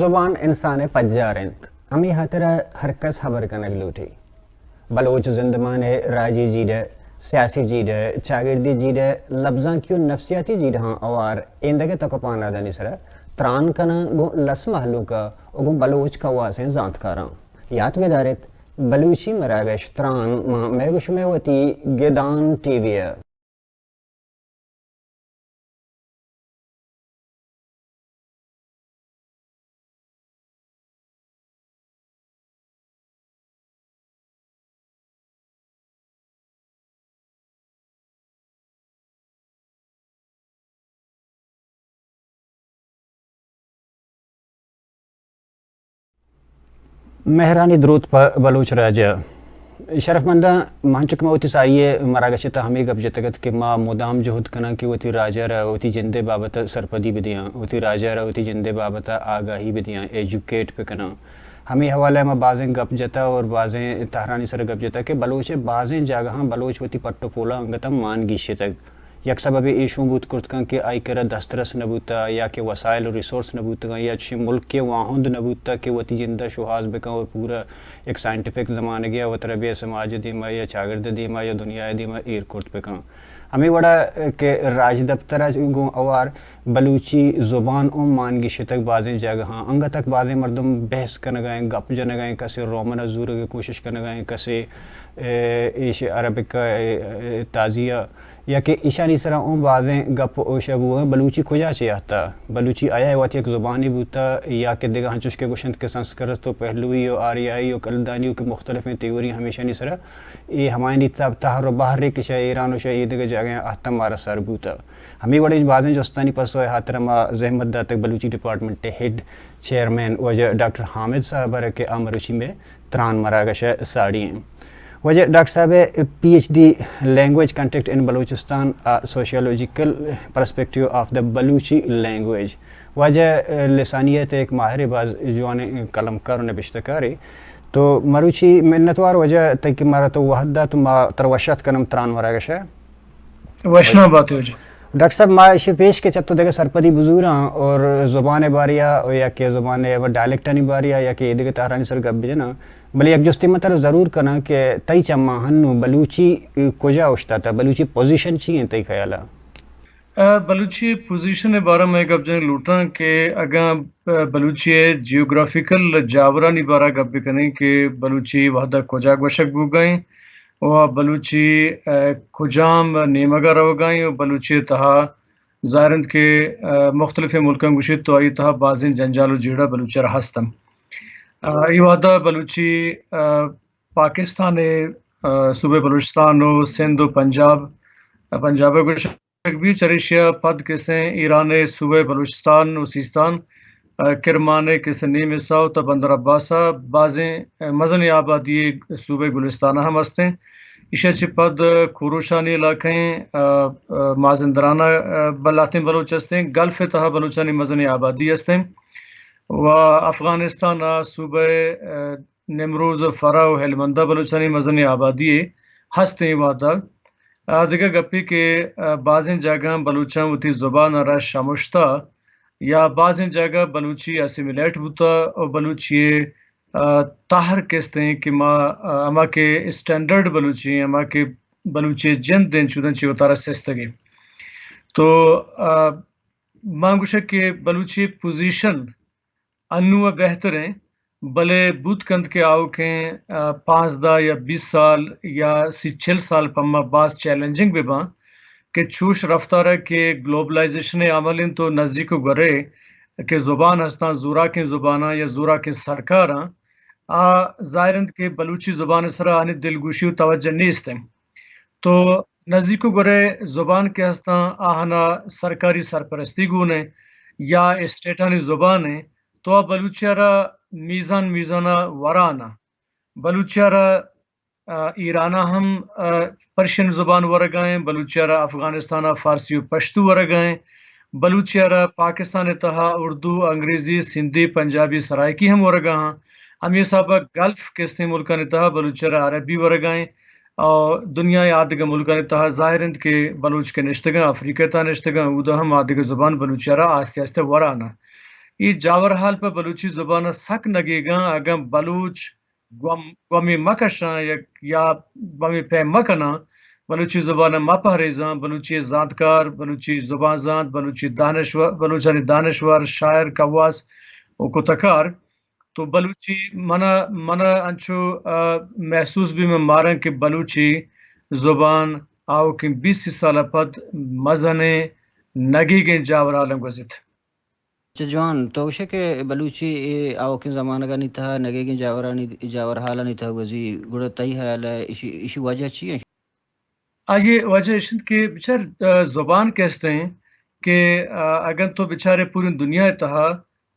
زبان انسان ءِ پجار انت، ہمے ہاترا ہر کس ہبر کنگ لوٹی۔ بلوچ زندمان ءِ راجی جیڑہ، سیاسی جیڑہ، چاگردی جیڑہ، لبزانکی و نفسیاتی جیڑہاں ہوار ایندگہ تک و پانادانی سرا تران کناں گوں لس مہلوک ءَ و گوں بلوچ کواسیں زانتکاراں۔ یات بداریت، بلوچی مراگش تران ماں مئے گوں شمئے وتی گدان ٹی وی ءَ۔ مہرانی دروت پہ بلوچ راج ءَ۔ شرفمنداں، مانچک ما وتی ساری ءِ مراگش ءِ تہ ہمے گپ جتگ ات کہ ما مدام جہد کناں کہ وتی راج ءَ را وتی جند ءِ بابت ءَ سرپدی بدیاں، وتی راج ءَ را وتی جند ءِ بابت ءَ آگاہی بدیاں، ایجوکیٹ بکناں۔ ہمے حوالہ ءَ ما بازیں گپ جتہ اور بازیں تہرانی سر گپ جتہ کہ بلوچ ءِ بازیں جاگہاں بلوچ وتی پٹ و پولاں انگت ءَ مان گیشتگ۔ یک سببے ایش اوں بوت کرت کنت کہ آئی کرا دسترس نہ بوتہ یا کہ وسائل و ریسورس نہ بوتگاں یا چشیں ملکے واہند نہ بوتہ کہ وتی جند ءَ شوہاز بکن اور پورا یک سائنٹیفک زمانگے ءَ وترا بیا سماج ءِ دیما یا چاگرد ءِ دیما یا دنیا ءِ دیما ایر کرت بکن۔ ہمے وڑا کہ راجدپتر ءَ گوں ہوار بلوچی زبان اوں مان گیشتگ بازیں جاگہاں، انگت ءَ بازیں مردم بحث کنگا ایں، گپ جنگا ایں، کسے رومن ءَ زورگ ءِ کوشش کنگا ایں، کسے، اے، ایش عربک ءَ، اے، اے، تعزیہ یا کہ ایشانی سرا اوں بازیں گپ و شہ بوگاں، بلوچی کجا چہ آتہ؟ بلوچی آیا وت یک زبانے بوتہ یا کہ دگہ انچوش کہ گوشنت کہ سنسکرت و پہلوی و آریائی و کلدانی و کہ مختلفیں تھیوری ہمیشانی سرا اے ہمایانی تب تہر و بہرے کہ شہ ایران و شہ اے دگہ جاگہاں آتہ مارا سر بوتہ۔ ہمے وڑیں بازیں جستانی پسو ءِ ہاترا ما زحمت داتگ بلوچی ڈپارٹمنٹ ءِ ہیڈ چیئرمین واجہ ڈاکٹر حامد صاحب ءَ را کہ آ مروچی مئے تران مراگش ءَ ساڑی ایں۔ واجہ ڈاکٹر صاحب ءِ P H D language contact in Balochistan, a sociological perspective of the Balochi language. واجہ لسانیت ءِ یک ماہرے، باز جوانیں قلمکار و نبشتہ کارے۔ تو مروچی منتوار واجہ تئی کہ مارا تو وہد دات، ما ترا وش آتک کنم تران مراگش ءَ۔ وشنا بات واجہ۔ ڈاکٹر صاحب، ما ایشی پیش کہ چہ تو دگہ سرپدی بزوراں اور زبان ءِ باریا و یا کہ زبان ءِ ڈائلیکٹانی باریا یا کہ اے دگہ تہرانی سر گپ بجناں، بلے یک جستے من ترا ضرور کناں کہ تئی چماں ہنو بلوچی کجا اوشتاتہ، بلوچی پوزیشن چی انت تئی خیالا؟ آ، بلوچی پوزیشن ءِ بارہ ءَ من گپ جنگ لوٹاں کہ اگاں، آ، بلوچی ءِ جیوگرافیکل جاورانی بارہ ءَ گپ بکنیں کہ بلوچی وہدہ کجا گوشگ بوگا ایں و بلوچی، آ، کجام نیمگ ءَ روگا ایں و بلوچی ءِ تہا ظاہر انت کہ، آ، مختلفیں ملکاں گوشیت تو آئی ءِ تہا بازیں جنجال و جیڑہ بلوچی ءَ را ہست انت۔ آ، اے وہدہ بلوچی، آ، پاکستان ءِ، آ، صوبہ بلوچستان و سندھ و پنجاب، پنجاب ءَ گوشگ بی، چریشی ءَ پد کسیں ایران ءِ صوبہ بلوچستان و سیستان، آ، کرمان ءِ کسیں نیم حصہ و تا بندر عباس ءَ بازیں، آ، مزنیں آبادی ءِ صوبہ گلستان ءَ ہم ہستیں۔ ایشی ءَ چہ پد کوروشانی علاقہ ایں، آ، آ، مازندران ءَ، آ، بلاتیں بلوچ ہستیں۔ گلف ءِ تہا بلوچانی مزنیں آبادی ہستیں و افغانستان ءِ صوبہ، آ، نمروز، فرا و ہلمند ءَ بلوچانی مزنیں آبادی یے ہست ایں وہد ءَ۔ آ، دگہ گپے کہ، آ، بازیں جاگہاں بلوچاں وتی زبان ءَ را شمشتہ یا بازیں جاگہ بلوچی اسیمیلیٹ بوتہ و بلوچی ءِ، آ، تہر کستیں کہ ما، آ، ہما کہ اسٹینڈرڈ بلوچی ایں، ہما کہ بلوچی ءِ جند ایں، چوداں چہ وتارا سستگ ایں۔ تو، آ، من گوشگ کہ بلوچی پوزیشن انوں ءَ بہتر ایں، بلے بوت کنت کہ آؤکیں، آ، پانزدہ یا بیست سال یا سی چل سال پما باز چیلنجنگ بہ باں کہ چوش رفتار ءَ کہ گلوبلائزیشن ءِ عمل انت و نزیک و گورے کہ زبان ہستاں، زوراکیں زباناں یا زوراکیں سرکاراں، آ ظاہر انت کہ بلوچی زبان ءِ سرا آنی دلگوشی و توجہ نیست انت۔ تو نزیک و گورے زبان کہ ہستاں، آہانا سرکاری سرپرستی گون ایں یا اسٹیٹانی زبان ایں، تو آ بلوچی ءَ را میزان میزان ءَ وران ءَ۔ بلوچی ءَ را، آ، ایران ءَ ہم، آ، پرشین زبان ورگا ایں، بلوچی ءَ را افغانستان ءَ فارسی و پشتو ورگا ایں، بلوچی ءَ را پاکستان ءِ تہا اردو، انگریزی، سندھی، پنجابی، سرائیکی ہم ورگا آں۔ ہمے حساب ءَ گلف کستیں ملکانی تہا بلوچی ءَ را عربی ورگا ایں۔ اور دنیا ءِ آدگہ ملکانی تہا ظاہر انت کہ بلوچ کہ نشتگاں، افریقہ ءِ تہا نشتگاں، اودا ہم آدگہ زبان بلوچی ءَ را آستے آستے وران ءَ۔ اے جاورحال پہ بلوچی زبان ءَ سک نگیگاں۔ اگاں بلوچ گوم، گومی مکشاں یا، یا گومی پیم مکناں، بلوچی زبان ءَ مپہریزاں، بلوچی زانتکار، بلوچی زبان زانت، بلوچی دانشور، بلوچانی دانشور، شاعر، کواس و کتکار، تو بلوچی منا، منا انچو، آ، محسوس بی من مارن کہ بلوچی زبان آوکیں بیست سی سال ءَ پد مزنیں نگیگیں جاورحالاں گوزیت۔ چہ جوان، تو گوشے کہ بلوچی اے آوکیں زمانگانی تہا نگیگیں جاورانی، جاورحالانی تہا گوزی، گڑا تئی حیال ءَ ایشی، ایشی وجہ چی انت؟ آئی ءِ وجہ اش انت کہ بچار، آ، زبان کہ استیں کہ، آ، اگن تو بچارے پوری دنیا ءِ تہا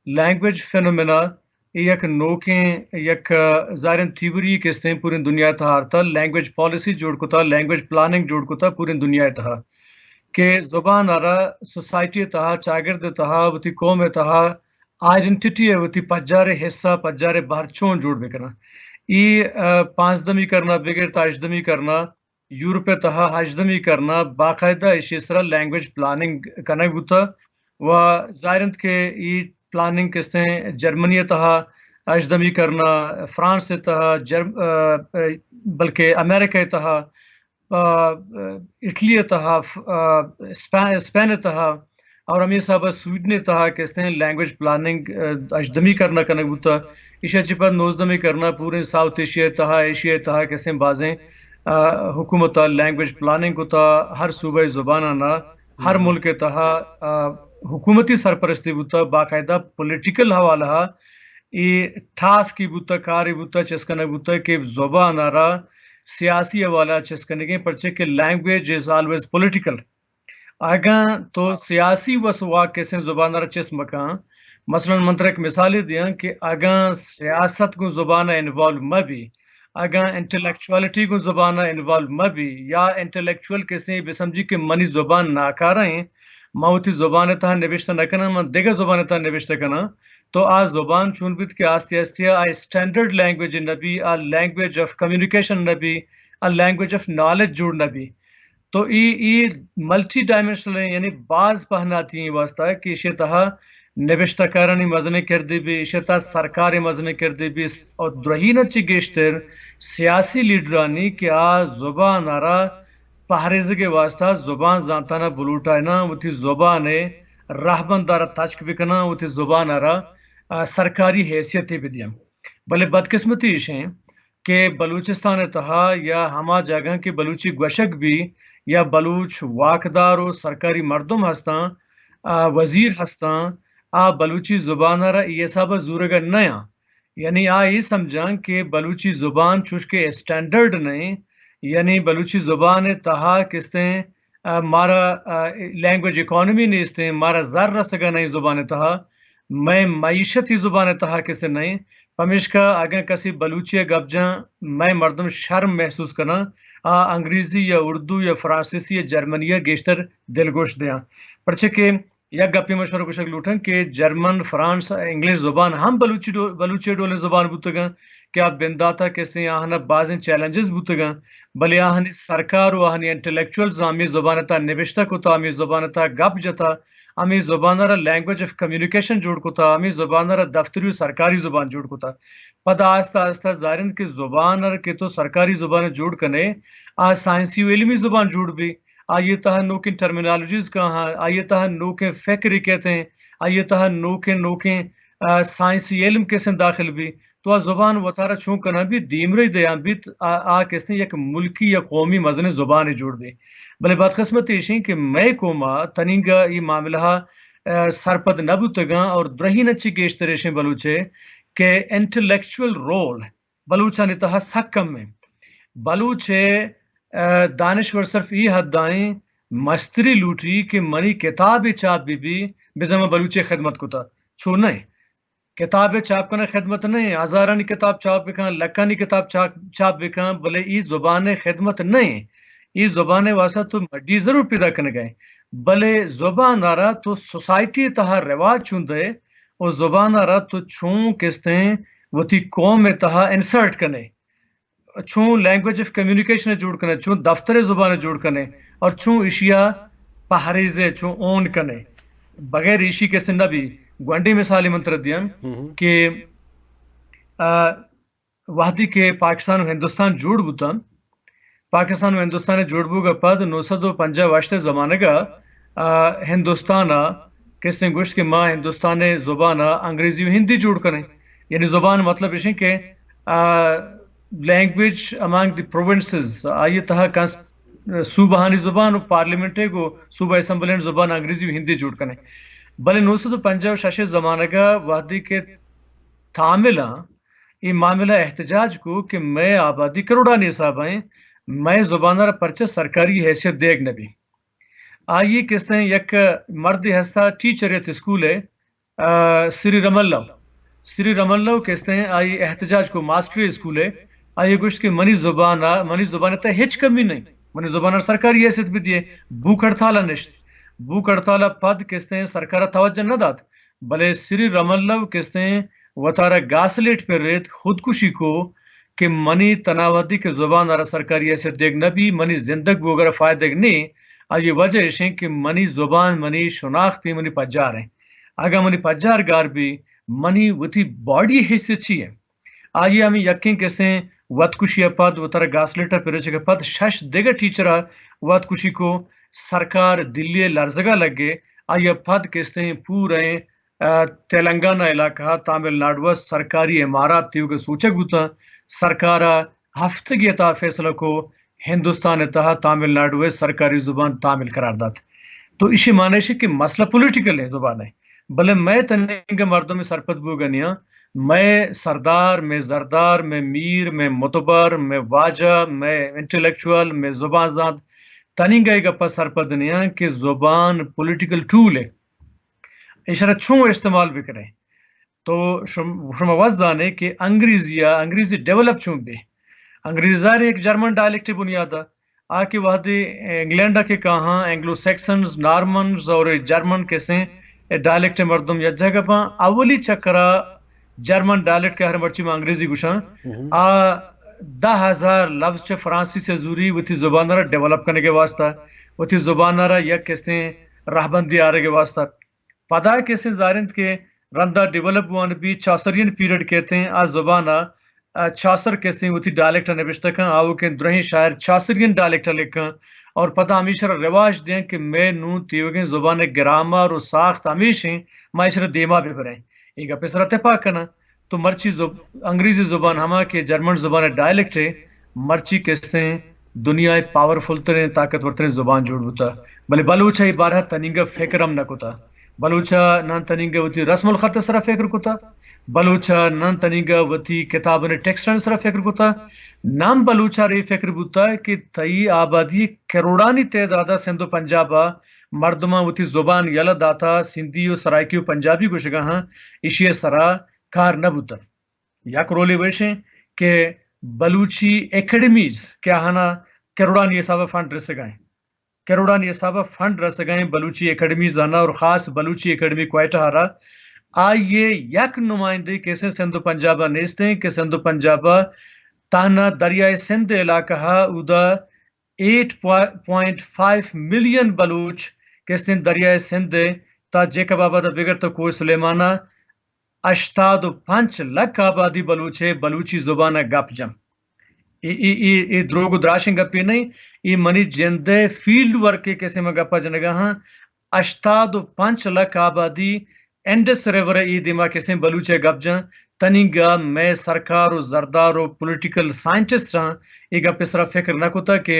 لینگویج فینومینا، اے یک نوکیں، یک، آ، ظاہریں تھیوری کہ استیں پوری دنیا ءِ تہا آرتا، لینگویج پالیسی جوڑ کتا، لینگویج پلاننگ جوڑ کتا پوری دنیا ءِ تہا کہ زبان ءَ را سوسائٹی ءِ تہا، چاگرد ءِ تہا، وتی قوم ءِ تہا، آئیڈنٹیٹی ءِ وتی پجار ءِ حصہ، پجار ءِ بہر چون جوڑ بکناں۔ اے، آ، پانزدمی کرنا بگر تا ہژدمی کرنا، یورپ ءِ تہا ہژدمی کرنا باقاعدہ ایشی سرا لینگویج پلاننگ کنگ بوتا و ظاہر انت کہ اے پلاننگ کستیں جرمنی ءِ تہا ہژدمی کرنا، فرانس ءِ تہا، جرم-، آ، آ، بلکہ امریکہ ءِ تہا، آ، اٹلی ءِ تہا، آ، اسپین، اسپین ءِ تہا اور ہمے حساب ءَ سویڈن ءِ تہا کستیں لینگویج پلاننگ، آ، ہژدمی کرنا کنگ بوتا۔ ایشی ءَ چہ پد نوزدمی کرنا پوریں ساؤتھ ایشیا ءِ تہا، ایشیا ءِ تہا کستیں بازیں، آ، حکومت ءَ لینگویج پلاننگ کتا، ہر صوبہ ءِ زباناں نا، ہر ملک ءِ تہا، آ، حکومتی سرپرستی بوتا، باقاعدہ پولیٹیکل حوالہ ءَ اے ٹاسک ای بوتا، کار ای بوتا، چست کنگ بوتا کہ زبان ءَ را سیاسی حوالہ ءَ چست کنگیں، پرچہ کہ language is always political. اگاں تو سیاسی وس واک کسیں زبان ءَ را چست مکاں، مثلاً من ترا یک مثالے دیاں کہ اگاں سیاست گوں زبان ءَ انوالو مہ بی، اگاں انٹلیکچوالٹی گوں زبان ءَ انوالو مہ بی، یا انٹلیکچوئل کسیں بسمجی کہ منی زبان ناکارہ ایں، من وتی زبان ءِ تہا نبشتہ نہ کناں، من دگہ زبان ءِ تہا نبشتہ کناں، تو آ زبان چون بیت کہ آستے آستے آ اسٹینڈرڈ لینگویج نہ بی، آ لینگویج آف کمیونیکیشن نہ بی، آ لینگویج آف نالج جوڑ نہ بی۔ تو ای، ای ملٹی ڈائمنشنل ہیں، یعنی باز پہناتی ہیں واسطہ کہ ایشی تہا نبشتہ کارانی مزنیں کردے بی، ایشی تہا سرکار مزنیں کردے بی، اور درہی نہ چی گیشتر سیاسی لیڈرانی کہ آ زبان ءَ را پہریزگ ءِ واسطہ زبان زانتانا بلوٹائیناں، وتی زبان ءِ رہبند ءَ را تچک بکناں، وتی زبان ءَ را، آ، سرکاری حیثیتے بدیاں۔ بلے بدقسمتی ایش ہیں کہ بلوچستان ءِ تہا یا ہما جاگہاں کہ بلوچی گوشگ بی یا بلوچ واکدار و سرکاری مردم ہستاں، آ، وزیر ہستاں، آ بلوچی زبان ءَ را اے حساب ءَ زورگ ءَ نیاں۔ یعنی آ اے سمجھاں کہ بلوچی زبان چوش کہ اسٹینڈرڈ نہ ایں، یعنی بلوچی زبان ءِ تہا کستیں، آ، مارا، آ، لینگویج اکانومی نیستیں، مارا زر رسگ ءَ نہ ایں زبان ءِ تہا، مئے معیشت ای زبان ءِ تہا کسے نہ ایں۔ پمیشکا اگاں کسے بلوچی ءَ گپ جاں، مئے مردم شرم محسوس کناں، آ انگریزی یا اردو یا فرانسیسی یا جرمنی ءَ گیشتر دلگوش دیاں۔ پرچہ کہ یک گپے من شمارا گوشگ لوٹاں کہ جرمن، فرانس، انگلش زبان ہم بلوچی ڈو-، بلوچی ڈولیں زبان بوتگاں کہ آ بنداتا کستیں آہانا بازیں چیلنجز بوتگاں، بلے آہانی سرکار و آہانی انٹلیکچوئلز ہمے زبان ءِ تہا نبشتہ کتا، ہمے زبان ءِ تہا گپ جتا، ہمے زبان ءَ را لینگویج آف کمیونیکیشن جوڑ کتا، ہمے زبان ءَ را دفتری و سرکاری زبان جوڑ کتا۔ پدا آہستہ آہستہ ظاہر انت کہ زبان ءَ را کہ تو سرکاری زبان جوڑ کنے، آ سائنسی و علمی زبان جوڑ بی۔ آئی ءِ تہا نوکیں ٹرمینالوجیز کاہاں، آئی ءِ تہا نوکیں فکر کہتیں، آئی ءِ تہا نوکیں، نوکیں، آ، سائنسی علم کسیں داخل بی، تو آ زبان وتارا چون کناں بیت، دیمرئی دیاں بیت، آ، آ کستیں یک ملکی یا قومی مزنیں زبانے جوڑ بی۔ بلے بدقسمتی ایشیں کہ مئے قوما تنینگا اے معاملہ، آ، سرپد نہ بوتگاں اور درہی نہ چی گیشتر ایشیں بلوچے کہ انٹلیکچوئل رول بلوچانی تہا سک کم ایں۔ بلوچ ءِ، آ، دانشور صرف اے حد ءَ ایں، مستری لوٹی کہ منی کتابے چاپ بہ بی، بزاں من بلوچی خدمت کتا۔ چو نہ ایں۔ کتابے چاپ کنگ خدمت نہ ایں۔ ہزارانی کتاب چاپ بکن، لکانی کتاب چاپ، چاپ بکن، بلے اے زبان ءِ خدمت نہ ایں۔ اے زبان ءِ واسطہ تو مڈی ضرور پیدا کنگ ءَ ایں۔ بلے زبان ءَ را تو سوسائٹی ءِ تہا رواج چون دئے، و زبان ءَ را تو چون کستیں وتی قوم ءِ تہا انسرٹ کنے، چون لینگویج آف کمیونیکیشن جوڑ کنے، چون دفتر زبان جوڑ کنے اور چون ایشیا پہریزے، چون اون کنے، بغیر ایشی کسے نہ بی۔ گونڈیں مثالے من ترا دیاں کہ، آ، وہدی کہ پاکستان و ہندوستان جوڑ بوتاں، پاکستان و ہندوستان جوڑ بوگ ء پد نو سد و پنجاہ و ہشت ء زمانگ ء، آ، ہندوستان ء کسیں گوشت کہ ما ہندوستان ء زبان ء انگریزی و ہندی جوڑ کنیں۔ یعنی زبان مطلب اش کہ، آ، language among the provinces، آئی تہا کنس-، صوبہانی زبان و پارلیمنٹ ء گو صوبہ اسمبلی زبان انگریزی و ہندی جوڑ کنیں۔ بلے نو سد و پنجاہ و شش ء زمانگ ء وہدی کہ تامل اے معاملہ احتجاج کو کہ مئے آبادی کروڑانی حساب ء، مئے زبان ء را پرچہ سرکاری حیثیت دیگ نہ بی۔ آئی کستیں یک مردے ہستا، ٹیچر ات اسکول ء، آ، سری رملو۔ سری رملو کستیں آئی احتجاج کو، ماسٹری اسکول ء، آئی گوشت کہ منی زبان ء، منی زبان ء تہ ہچ کمی نہیں، منی زبان ء سرکاری حیثیت بدیے۔ بھوک ہڑتال ء نشت، بھوک ہڑتال ء پد کستیں سرکار ء توجہ نہ دات۔ بلے سری رملو کستیں وتارا گاسلیٹ پر ریت، خودکشی کو کہ منی تناوتی کہ زبان ء را سرکاری حیثیت دیگ نہ بی، منی زندگ بوگ ء را فائدگ نی۔ آئی وجہ اش انت کہ منی زبان منی شناخت ء منی پجار انت۔ اگاں منی پجار گار بی، منی وتی باڈی حیثیت چی انت؟ آئی ہمیں یکیں کسیں وتکشی ء پد، وتارا گاسلیٹ ء پرچگ ء پد شش دگہ ٹیچر ء وتکشی کو۔ سرکار دلی ء لرزگ ء لگے۔ آئی ء پد کستیں پوریں، آ، تلنگانہ علاقہ ء تامل ناڈو ء سرکاری امارات تیوگ ء سوچگ بوتاں۔ سرکار ء ہفتگے ء تہا فیصلہ کو ہندوستان ء تہا تامل ناڈو ء سرکاری زبان تامل قرار دات۔ تو ایشی معنی ایش کہ مسئلہ پولیٹیکل ہے زبان ہے، بلے مئے تنیگہ مردم سرپد بوگ ء نیاں۔ مئے سردار، مئے زردار، مئے میر، مئے متبر، مئے واجہ، مئے انٹلیکچوئل، مئے زبان زانت تنیگہ اے گپا سرپد نیاں کہ زبان پولیٹیکل ٹول ہے، ایشرا چون استعمال بکنے۔ تو شم-، شما وت زانے کہ انگریزی ء، انگریزی ڈیولپ چون بی۔ انگریزی ظاہر ہے ایک جرمن ڈائلیکٹ بنیاد ء، آ کہ وہدے انگلینڈ ء کہ کاہاں، اینگلو سیکسنز، نارمنز اور جرمن کسیں ڈائلیکٹ مردم یک جگہ باں، اولی چکرا جرمن ڈائلیکٹ کہ ہر مرچی ما انگریزی گوشاں، آ دہ ہزار لفظ چہ فرانسیسی زوری وتی زبان را ڈیولپ کنگے واسطہ، وتی زبان را یک کسیں راہبندی آرگے واسطہ۔ پدا کسیں ظاہر انت کہ رندا ڈیولپ بوان بی، چاسرین پیریڈ کہتے ہیں، آ زبان آ، آ، چاسر کسیں وتی ڈائلیکٹ نبشتہ کن، آوکیں درہیں شاعر چاسرین ڈائلیکٹ لکھاں، اور پدا ہمیشہ را رواج دیں کہ مئے نوں تیوگیں زبان گرامر و ساخت ہمیش ہیں، ما ایشرا دیما ببریں۔ اے گپ سرا تپاک کناں۔ تو مرچی زب-، انگریزی زبان ہما کہ جرمن زبان ڈائلیکٹ ہے، مرچی کستیں دنیا ء پاورفل تریں، طاقتور تریں زبان جوڑ بوتا، بلے بلوچ ء اے بارہ تنینگہ فکر ہم نہ کتا۔ بلوچ ء نہ تنینگہ وتی رسم الخط ء سرا فکر کتا، بلوچ ء نہ تنینگہ وتی کتابانی ٹیکسٹانی سرا فکر کتا، نہ بلوچ ء اے فکر بوتا کہ تئی آبادی کروڑانی تعداد ء سندھ و پنجاب ء مردماں وتی زبان یلہ داتا، سندھی و سرائیکی و پنجابی گوشگا ہاں، ایشی ء سرا کار نہ بوتا۔ یک رولے ویشیں کہ بلوچی اکیڈمیز کہ آہانا کروڑانی حساب ء فنڈ رسگائیں، کروڑانی حساب ء فنڈ رسگائیں بلوچی اکیڈمیز آنا، اور خاص بلوچی اکیڈمی کوئٹہ را۔ آئی ء یک نمائندے کسیں سندھ و پنجاب ء نیستیں کہ سندھ و پنجاب ء تہنا دریائے سندھ علاقہ ء اودا eight point five million Baloch کستیں دریائے سندھ ء تا جیکب آباد ء بگر تا کوہ سلیمان ء ہشتاد و پنچ لکھ آبادی بلوچ ء بلوچی زبان ء گپ جن۔ اے، اے، اے، اے دروگ و دراشیں گپے نہیں، اے منی جند ء فیلڈ ورک ء کسے من گپا جنگا ہاں۔ ہشتاد و پنچ لکھ آبادی انڈس ریور ء اے دیما کسیں بلوچ ء گپ جن۔ تنیگا مئے سرکار و زردار و پولیٹیکل سائنٹسٹ ہاں اے گپ ء سرا فکر نہ کتا کہ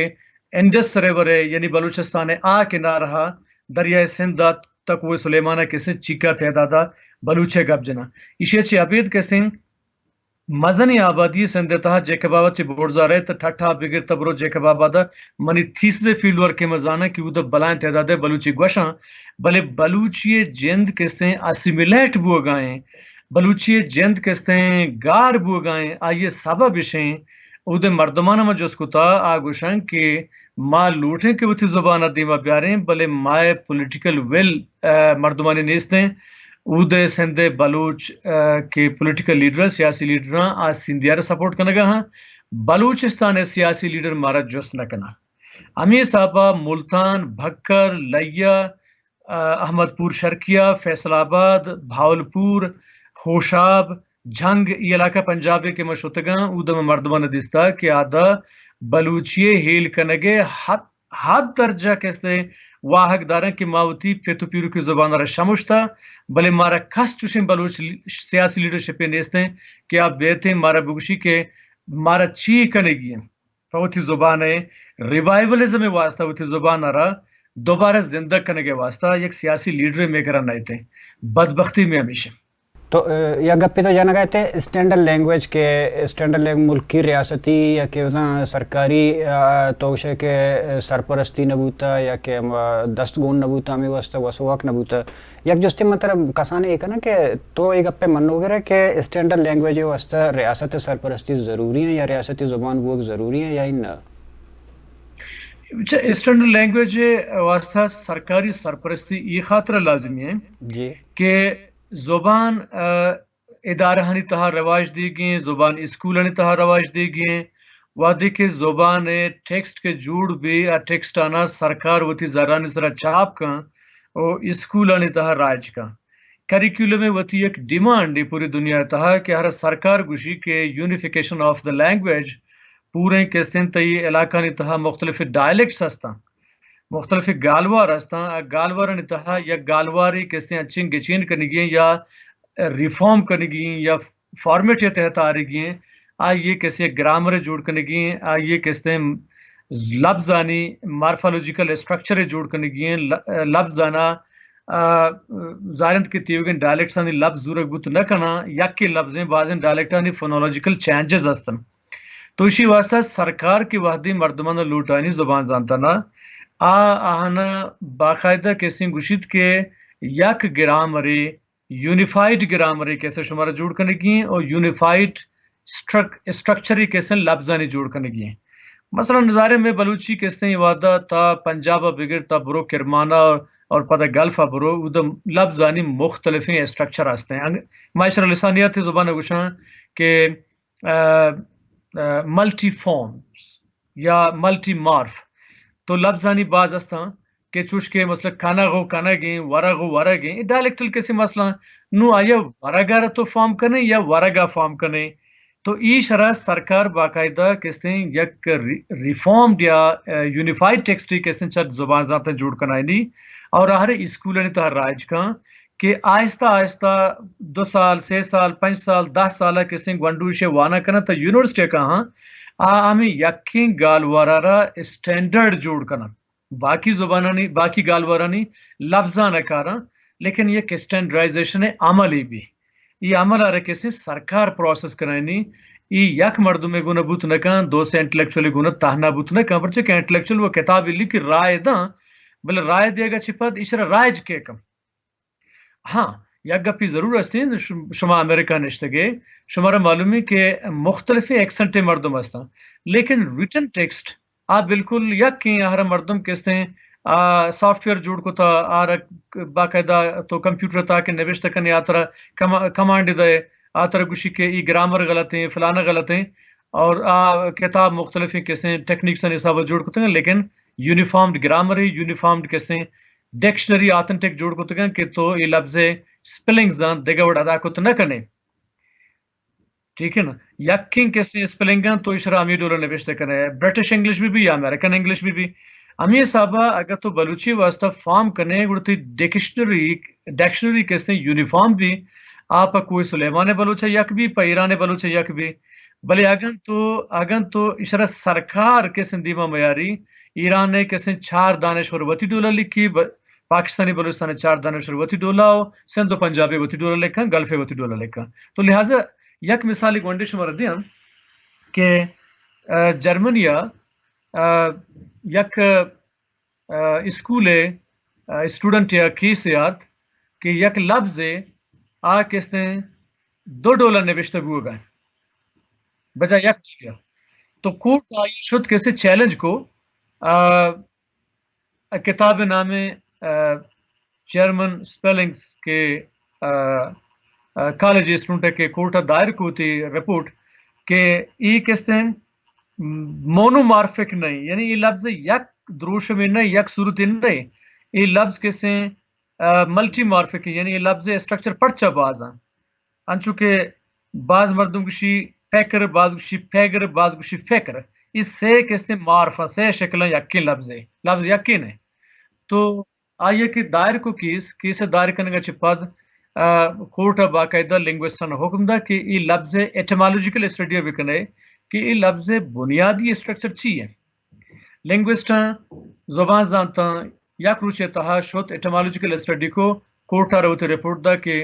انڈس ریور ء یعنی بلوچستان ء آ کنارہ دریائے سندھ ء تک و سلیمان ء کسیں چیکا تعداد ء بلوچ ء گپ جناں۔ ایشی ء چہ ابید کسیں مزنیں آبادی سندھ ء تہا جیکب آباد چہ بورزا رئیت، ٹھٹھا بگر تا برو جیکب آباد ء منی تھیسز ء فیلڈ ورک ء مزاناں کہ اود ء بلائیں تعداد ء بلوچی گوشاں، بلے بلوچی ء جند کستیں اسیمیلیٹ بوگا ایں، بلوچی ء جند کستیں گار بوگا ایں، آئی ء سبب اش ایں۔ اود ء مردمان ء ما جست کتا، آ گوشاں کہ ما لوٹیں کہ وتی زبان ء دیما بیاریں، بلے مائے پولیٹیکل ول، ء، مردمانی نیست ایں۔ اود ء سندھ ء بلوچ، ء، کہ پولیٹیکل لیڈر، سیاسی لیڈراں آ سندھیا را سپورٹ کنگا ہاں، بلوچستان ء سیاسی لیڈر مارا جست نہ کناں۔ ہمے حساب ء ملتان، بھکر، لیا، احمد پور شرقیہ، فیصل آباد، بھاولپور، خوشاب، جھنگ، ای علاقہ پنجابے کہ ما شتگاں، اود ما مردماں دیستا کہ آدا بلوچی ہیل کنگے حد، حد درجہ کستے واہگ دارن کہ ما وتی پت و پیرکی زبان را شمشتا، بلے مارا کس چوشیں بلوچ لی-، سیاسی لیڈرشپے نیستیں کہ آ بیتیں مارا بگوشی کہ مارا چی کنگی ہیں۔ پہ وتی زبان ءِ ریوائیولزم ءِ واستہ، وتی زبان ءَ را دوبارہ زندگ کنگ ءِ واستہ یک سیاسی لیڈرے مئے کرا نئیت۔ بدبختی مئے ہمیش اِنت۔ تو، اے، یک گپے تو جنگ ءَ ات اسٹینڈرڈ لینگویج کہ اسٹینڈرڈ لینگ-، ملکی ریاستی یا کہ بزاں سرکاری، آ، تو گوشے کہ سرپرستی نہ بوتا یا کہ ہم دست گون نہ بوتا، ہمے واستہ وس و وک نہ بوتا۔ یک جستے من ترا کسانے اے کناں کہ تو اے گپ ءَ منوگر ئے کہ اسٹینڈرڈ لینگویج ءِ واستہ ریاست ءِ سرپرستی ضروری ایں یا ریاستی زبان بوگ ضروری ایں یا نہ؟ اچھا، اسٹینڈرڈ لینگویج ءِ واستہ سرکاری سرپرستی اے خاطر لازمی ایں جی۔ کہ زبان، آ، ادارہانی تہا رواج دیگی ایں، زبان اسکولانی تہا رواج دیگی ایں۔ وہدے کہ زبان ءِ ٹیکسٹ کہ جوڑ بی، آ ٹیکسٹ آناں سرکار وتی زرانی سرا چاپ کن و اسکولانی تہا رائج کن۔ کریکولم ءِ وتی یک ڈیمانڈے پوری دنیا ءِ تہا کہ ہر سرکار گوشی کہ یونیفیکیشن آف دا لینگویج، پوریں کستیں تئی علاقہانی تہا مختلف ڈائلیکٹس ہستاں، مختلف گالوار ہستاں، آ گالوارانی تہا یک گالوارے کستیں انچیں گچین کنگی ایں یا ریفارم کنگی ایں یا فارمیٹ ءِ تحت آرگی ایں، آئی ءِ کسے گرامر جوڑ کنگی ایں، آئی ءِ کستیں لبزانی مارفالوجیکل اسٹرکچر جوڑ کنگی ایں، ل-، لبزانا، آ، ظاہر اِنت کہ تیوگیں ڈائلیکٹسانی لبز زورگ بوت نہ کناں، یکے لبزیں بازیں ڈائلیکٹانی فونولوجیکل چینجز ہستن۔ تو ایشی واستہ سرکار کہ وہدے مردمانا لوٹائینی زبان زانتانا، آ آہانا باقاعدہ کسیں گوشیت کہ یک گرامرے، یونیفائیڈ گرامرے کسے شمارا جوڑ کنگی ایں اور یونیفائیڈ اسٹرک-، اسٹرکچرے کسے لبزانی جوڑ کنگی ایں۔ مثلاً نظارے میں بلوچی کسے وہدا تا پنجاب ءَ بگر تا برو کرمانہ اور پدا گلف ءَ برو، اود ءَ لبزانی مختلفیں اسٹرکچر ہستیں۔ انگ-، ما اشرا لسانیات زبان گوشاں کہ، آ، آ، ملٹی فارمز یا ملٹی مارف۔ تو لبزانی باز ہستاں کہ چوش کہ مثلاً کنغ و کنگیں، ورغ و ورگیں، اے ڈائلیکٹل کسے مثلاً، نوں آیا ورگ ءَ را تو فارم کنے یا ورگ ءَ فارم کنے؟ تو ایشرا سرکار باقاعدہ کستیں یک ری-، ریفارمڈ یا، آ، یونیفائیڈ ٹیکسٹے کستیں چہ زبان زانتاں جوڑ کنائینی اور ہر اسکولانی تہا رائج کن کہ آہستہ آہستہ دو سال، سے سال، پنچ سال، دہ سال کستیں گونڈو ایشی وانا کناں تا یونیورسٹی کاہاں، آ ہمیں یکیں گالوارا را اسٹینڈرڈ جوڑ کناں۔ باقی زبانانی، باقی گالوارانی لبزان کاراں، لیکن یک اسٹینڈرڈائزیشن عملی بی۔ ای عمل ءَ را کسے سرکار پروسس کنائینی، ای یک مردمے گون بوت نہ کن، دو سے انٹلیکچولی گون تہنا بوت نہ کن، پرچہ کہ انٹلیکچوئل و کتابے لکھی رائے داں، بلے رائے دیگا چہ پد ایشرا رائج کے کن۔ ہاں، یک گپی ضرور ہستیں، ش-، شما امریکہ نشتگے، شمارا معلومی کہ مختلف ایکسنٹ مردم ہستاں، لیکن ریٹن ٹیکسٹ آ بالکل یکیں، ہر مردم کستیں، آ، سافٹ ویئر جوڑ کتا، آ را باقاعدہ تو کمپیوٹر تاکہ نوشتہ کنے، آ ترا کما-، کمانڈ دے، آ ترا گوشی کہ ای گرامر غلط ہیں، فلانا غلط ہیں، اور آ کتاب مختلفیں کسیں ٹیکنیکس حساب جوڑ کتگن، لیکن یونیفارمڈ گرامر، یونیفارمڈ کسیں ڈکشنری آتھنٹک جوڑ کتگن کہ تو ای لبز اسپیلنگز دگہ وڑ ادا کت نہ کنے۔ ٹھیک ہے نا؟ یکیں کسے اسپیلنگ آں تو ایشرا ہمے ڈولا نبشتہ کنے، برٹش انگلش بہ بی یا امریکن انگلش بہ بی۔ ہمے حسابا اگر تو بلوچی واسطہ فارم کنے، گڑا تئی ڈکشنری، ڈکشنری کسے یونیفارم بی، آ پہ کوہ سلیمان بلوچ یک بی، پہ ایران بلوچ یک بی۔ بلے اگن تو، اگن تو ایشرا سرکار کسے دیما میاری، ایران کسے چار دانشور وتی ڈولا لکھی، ب-، پاکستانی بلوچستان چار دانشور وتی ڈولا و سندھ و پنجابی وتی ڈولا لکھاں، گلف وتی ڈولا لکھاں۔ تو لہذا یک مثال گونڈے شمارا دیاں کہ، آ، جرمنی ءَ، آ، یک، آ، اسکول ءِ، آ، اسٹوڈنٹ یا کیس یات کہ یک لبز آ کستیں دو ڈولا نبشتہ بوگا بجا یک ڈولا۔ تو کورٹ آئی شد کسے چیلنج کو، آ، کتاب نام، آ، جرمن اسپیلنگز کہ، آ، آ، کالج اسٹوڈنٹ کہ کورٹ دائر کو تئی رپورٹ کہ ای کستیں مونومارفک نہیں، یعنی ای لبز یک دروشم نہیں، یک صورت نہیں، ای لبز کسے ملٹی مارفک، یعنی اے لبز اسٹرکچر پرچا باز ایں؟ انچو کہ باز مردم گوشی پیکر، باز گوشی پیگر، باز گوشی فکر۔ اے سے کستے مارف ایں، سے شکل ایں یکیں لبز ایں، لبز یکیں ایں۔ تو آئی ءَ کہ دائر کو کیس، کیس ءِ دائر کنگ ءَ چہ پد، آ، کورٹ ءَ باقاعدہ لنگوسٹاں حکم دا کہ اے لبز ءِ ایٹیمالوجیکل اسٹڈی ءَ بکنے کہ اے لبز ءِ بنیادی اسٹرکچر چی ایں۔ لنگوسٹاں، زبان زانتاں یک روچے تہا شت ایٹیمالوجیکل اسٹڈی کو، کورٹ ءَ را وتی رپورٹ دا کہ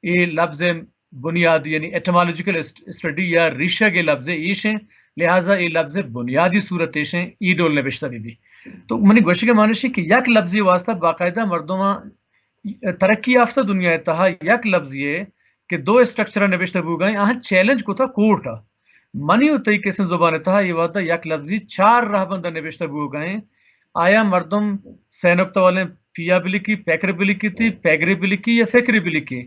اے لبز ءِ بنیادی، یعنی ایٹیمالوجیکل اسٹ-، اسٹڈی یا ریشگ ءِ لبز ایش ایں، لہذا اے لبز ءِ بنیادی صورت ایش ایں، اے ڈول نبشتہ بہ بی۔ تو منی گوشگ ءِ معنی اش کہ یک لبزے واسطہ باقاعدہ مردماں ترقی یافتہ دنیا ءِ تہا یک لبزے کہ دو اسٹرکچر ءَ نبشتہ بوگ ءَ ایں، آہاں چیلنج کتا کورٹ ءَ۔ منی و تئی کسیں زبان ءِ تہا اے وہدا یک لبزے چار رہبند ءَ نبشتہ بوگ ءَ ایں۔ آیا مردم سے نقطہ والیں پی ءَ بلکی، پیکر بلکی تی، پیگری بلکی یا فکری بلکی،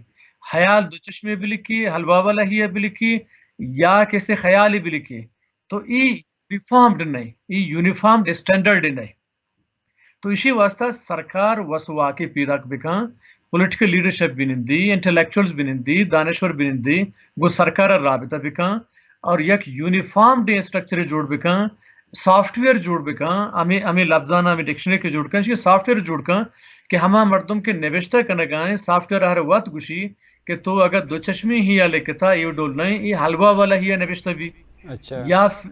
حیال دو چشمے بلکی، حلوا والا ہی ءَ بلکی یا کسے خیالی بلکی۔ تو اے یونیفارمڈ نہ ایں، اے یونیفارمڈ اسٹینڈرڈ نہ ایں۔ تو ایشی واسطہ سرکار وس واکے پیداک بکن، پولیٹیکل لیڈرشپ بنندی، انٹلیکچوئلز بنندی، دانشور بنندی، گو سرکار ءَ رابطہ بکن اور یک یونیفارمڈ اسٹرکچر جوڑ بکن، سافٹ ویئر جوڑ بکن، ہمیں، ہمیں لبزانہ، ہمیں ڈکشنری کہ جوڑ کن، یہ سافٹ ویئر جوڑ کن کہ ہما مردم کہ نبشتہ کنگا ایں، سافٹ ویئر ہر وقت گوشی کہ تو اگر دو چشمی ہی یا لکھتا، اے ڈول نہ ایں، اے حلوا والا ہی یا نبشتہ بی۔ اچھا۔ یا ف-،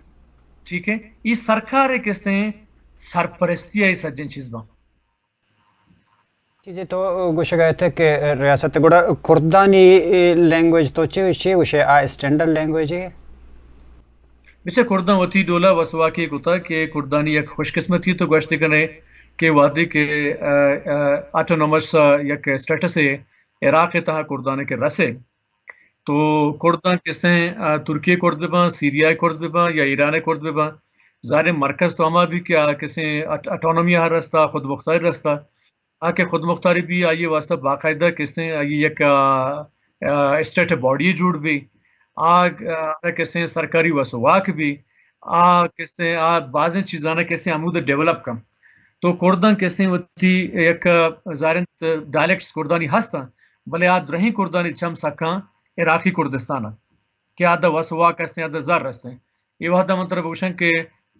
ٹھیک ہے، اے سرکار ءِ کستے سرپرستی ءَ اے سجیں چیز باں۔ چیزے تو گوشگ ءَ ات کہ ریاست گڑا کردانی لینگویج تو چے، چے گوشے، آ اسٹینڈرڈ لینگویج ہے؟ بچہ کرداں وتی ڈولا وسواکی کتا کہ کردانی یک خوش قسمتی تو گوشت کنے کہ وہدے کہ، آ، آ، آٹونومس، آ، یک اسٹیٹس ہے عراق ءِ تہا کردان کہ رسے، تو کرداں کسیں، آ، ترکی ءِ کرد بہ باں، سیریا ءِ کرد بہ باں یا ایران ءِ کرد بہ باں، ظاہر ہے مرکز تو ہما بی کہ آ کسیں اٹ-، اٹونومی ءَ رستا، خود مختاری رستا۔ آ کہ خود مختاری بی، آئی ءِ واسطہ باقاعدہ کسیں آئی ءِ یک، آ، آ، اسٹیٹ باڈی جوڑ بی، آ، آ، کسیں سرکاری وس واک بی، آ کسیں، آ بازیں چیزاں کسیں ہمود ڈیولپ کن۔ تو کرداں کسیں وتی یک، آ، ظاہر انت ڈائلیکٹس کردانی ہستاں، بلے آ درہیں کردانی چم سکاں عراقی کردستان ءَ کہ آ دہ وس واک استیں، آ دہ زر استیں۔ اے وہدا من ترا بگوشاں کہ،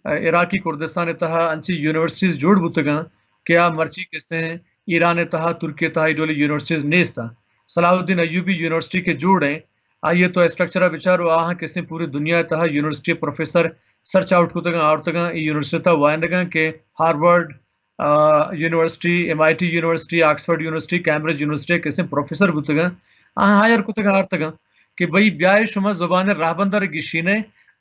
آ، عراقی کردستان ءِ تہا انچیں یونیورسٹیز جوڑ بوتگاں کہ آ مرچی کسیں ایران ءِ تہا، ترکی ءِ تہا اے ڈولیں یونیورسٹیز نیستاں۔ صلاح الدین ایوبی یونیورسٹی کہ جوڑ ایں، آئی ءِ تو اسٹرکچر ءَ بچار و آہاں کسیں پوری دنیا ءِ تہا یونیورسٹی پروفیسر سرچ آؤٹ کتگاں، آورتگاں، اے یونیورسٹی ءِ تہا وانگاں کہ Harvard, uh, university, M I T university, Oxford university, Cambridge university ءَ کسیں پروفیسر بوتگاں، آہاں ہائر کتگاں، آرتگاں کہ بھئی بیائے شما زبان ءِ رہبند ءَ را گیشینے،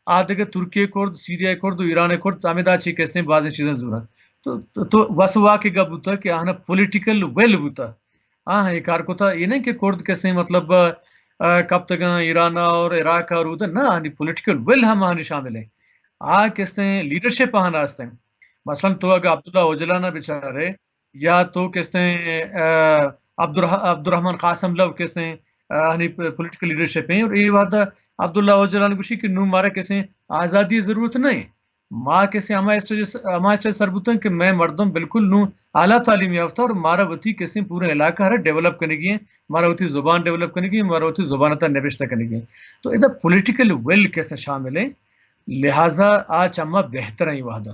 آ دگہ ترکی ءِ کرد، سیریا ءِ کرد و ایران ءِ کرد، ہمدا چی کسیں بازیں چیزاں زوراں۔ تو، تو، تو وس واک ءِ گپ بوتا کہ آہاں پولیٹیکل ویل بوتا۔ آہاں اے کار کتا، اے نہ کہ کرد کسیں مطلب، آ، کپتگاں ایران ءَ اور عراق ءَ اور ادھر، نہ، آہانی پولیٹیکل ویل ہم آہانی شامل ایں۔ آ کسیں لیڈرشپ آہاں ہستیں۔ مثلاً تو اگر عبداللہ اوجلان ءَ بچارے یا تو کسیں، آ، عبدالرح-، عبدالرحمن قاسم لو کسیں، آ، آہانی پ-، پولیٹیکل لیڈرشپ ایں اور اے وہدا عبداللہ اوجلان گوشی کہ نوں مارا کسیں آزادی ضرورت نہ ایں۔ ما کسے ہما اسٹیج، ہما اسٹیج سر بوتن کہ مئے مردم بالکل نوں اعلیٰ تعلیم یافتہ اور مارا وتی کسے پورے علاقہ را ڈیولپ کنگی ایں، مارا وتی زبان ڈیولپ کنگی ایں، مارا وتی زبان تا نبشتہ کنگی ایں۔ تو ادا پولیٹیکل ویل کسے شامل ایں، لہذا آ چما بہتر ایں وہدا۔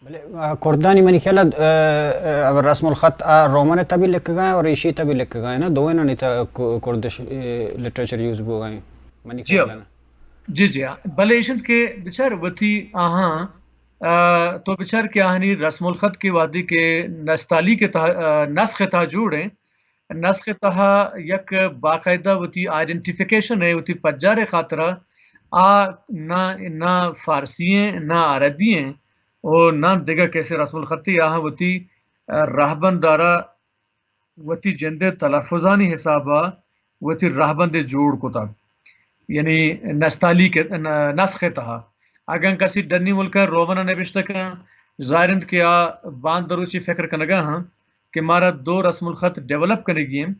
بلے، آ، کردانی منی خیال ءَ، آ، آ، رسم الخط آ رومن ءِ تبی لکھگا ایں اور ایشی تبی لکھگا ایں نا، دوئینانی تا ک-، کردش، اے، لٹریچر یوز بوگا ایں۔ منی جی خیال ہاں۔ ءَ نا۔ جی، جی، ہاں۔ بلے ایش انت کہ بچار وتی آہاں، آ، تو بچار کہ آہانی رسم الخط کے وہدے کہ نستعلیق ءِ تہا، آ، نسخ ءِ تہا جوڑ ایں، نسخ ءِ تہا یک باقاعدہ وتی آئیڈینٹیفیکیشن ایں، وتی پجار ءِ خاطرا آ نہ، نہ فارسی ایں، نہ عربی ایں، او نہ دگہ کسے رسم الخطے، آہاں وتی، آ، رہبند ءَ را وتی جند ءِ تلفظانی حساب ءَ وتی رہبندے جوڑ کتگ، یعنی نستعلیق ءِ، ن-، نسخ ءِ تہا۔ اگاں کسے ڈنی ملک ءَ رومن ءَ نبشتہ کن، ظاہر انت کہ آ باند دروچی فکر کنگا ہاں کہ مارا دو رسم الخط ڈیولپ کنگی ایں،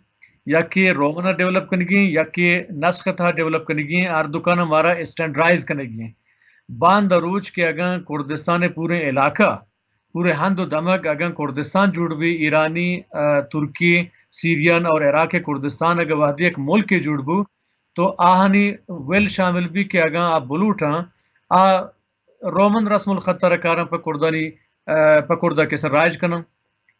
یکے رومن ءَ ڈیولپ کنگی ایں، یکے نسخ ءِ تہا ڈیولپ کنگی ایں، ہر دکان ءَ مارا اسٹینڈرائز کنگی ایں۔ باند روچ کہ اگاں کردستان ءِ پوریں علاقہ پورے ہند و دمگ اگاں کردستان جوڑ بی، ایرانی، آ، ترکی، سیریان اور عراق کردستان اگہ وہدی یک ملکے جوڑ بو، تو آہانی ول شامل بی کہ اگاں آ بلوٹاں، آ رومن رسم الخط ء را کاراں پہ کردانی، آ، پہ کردا کسے رائج کناں۔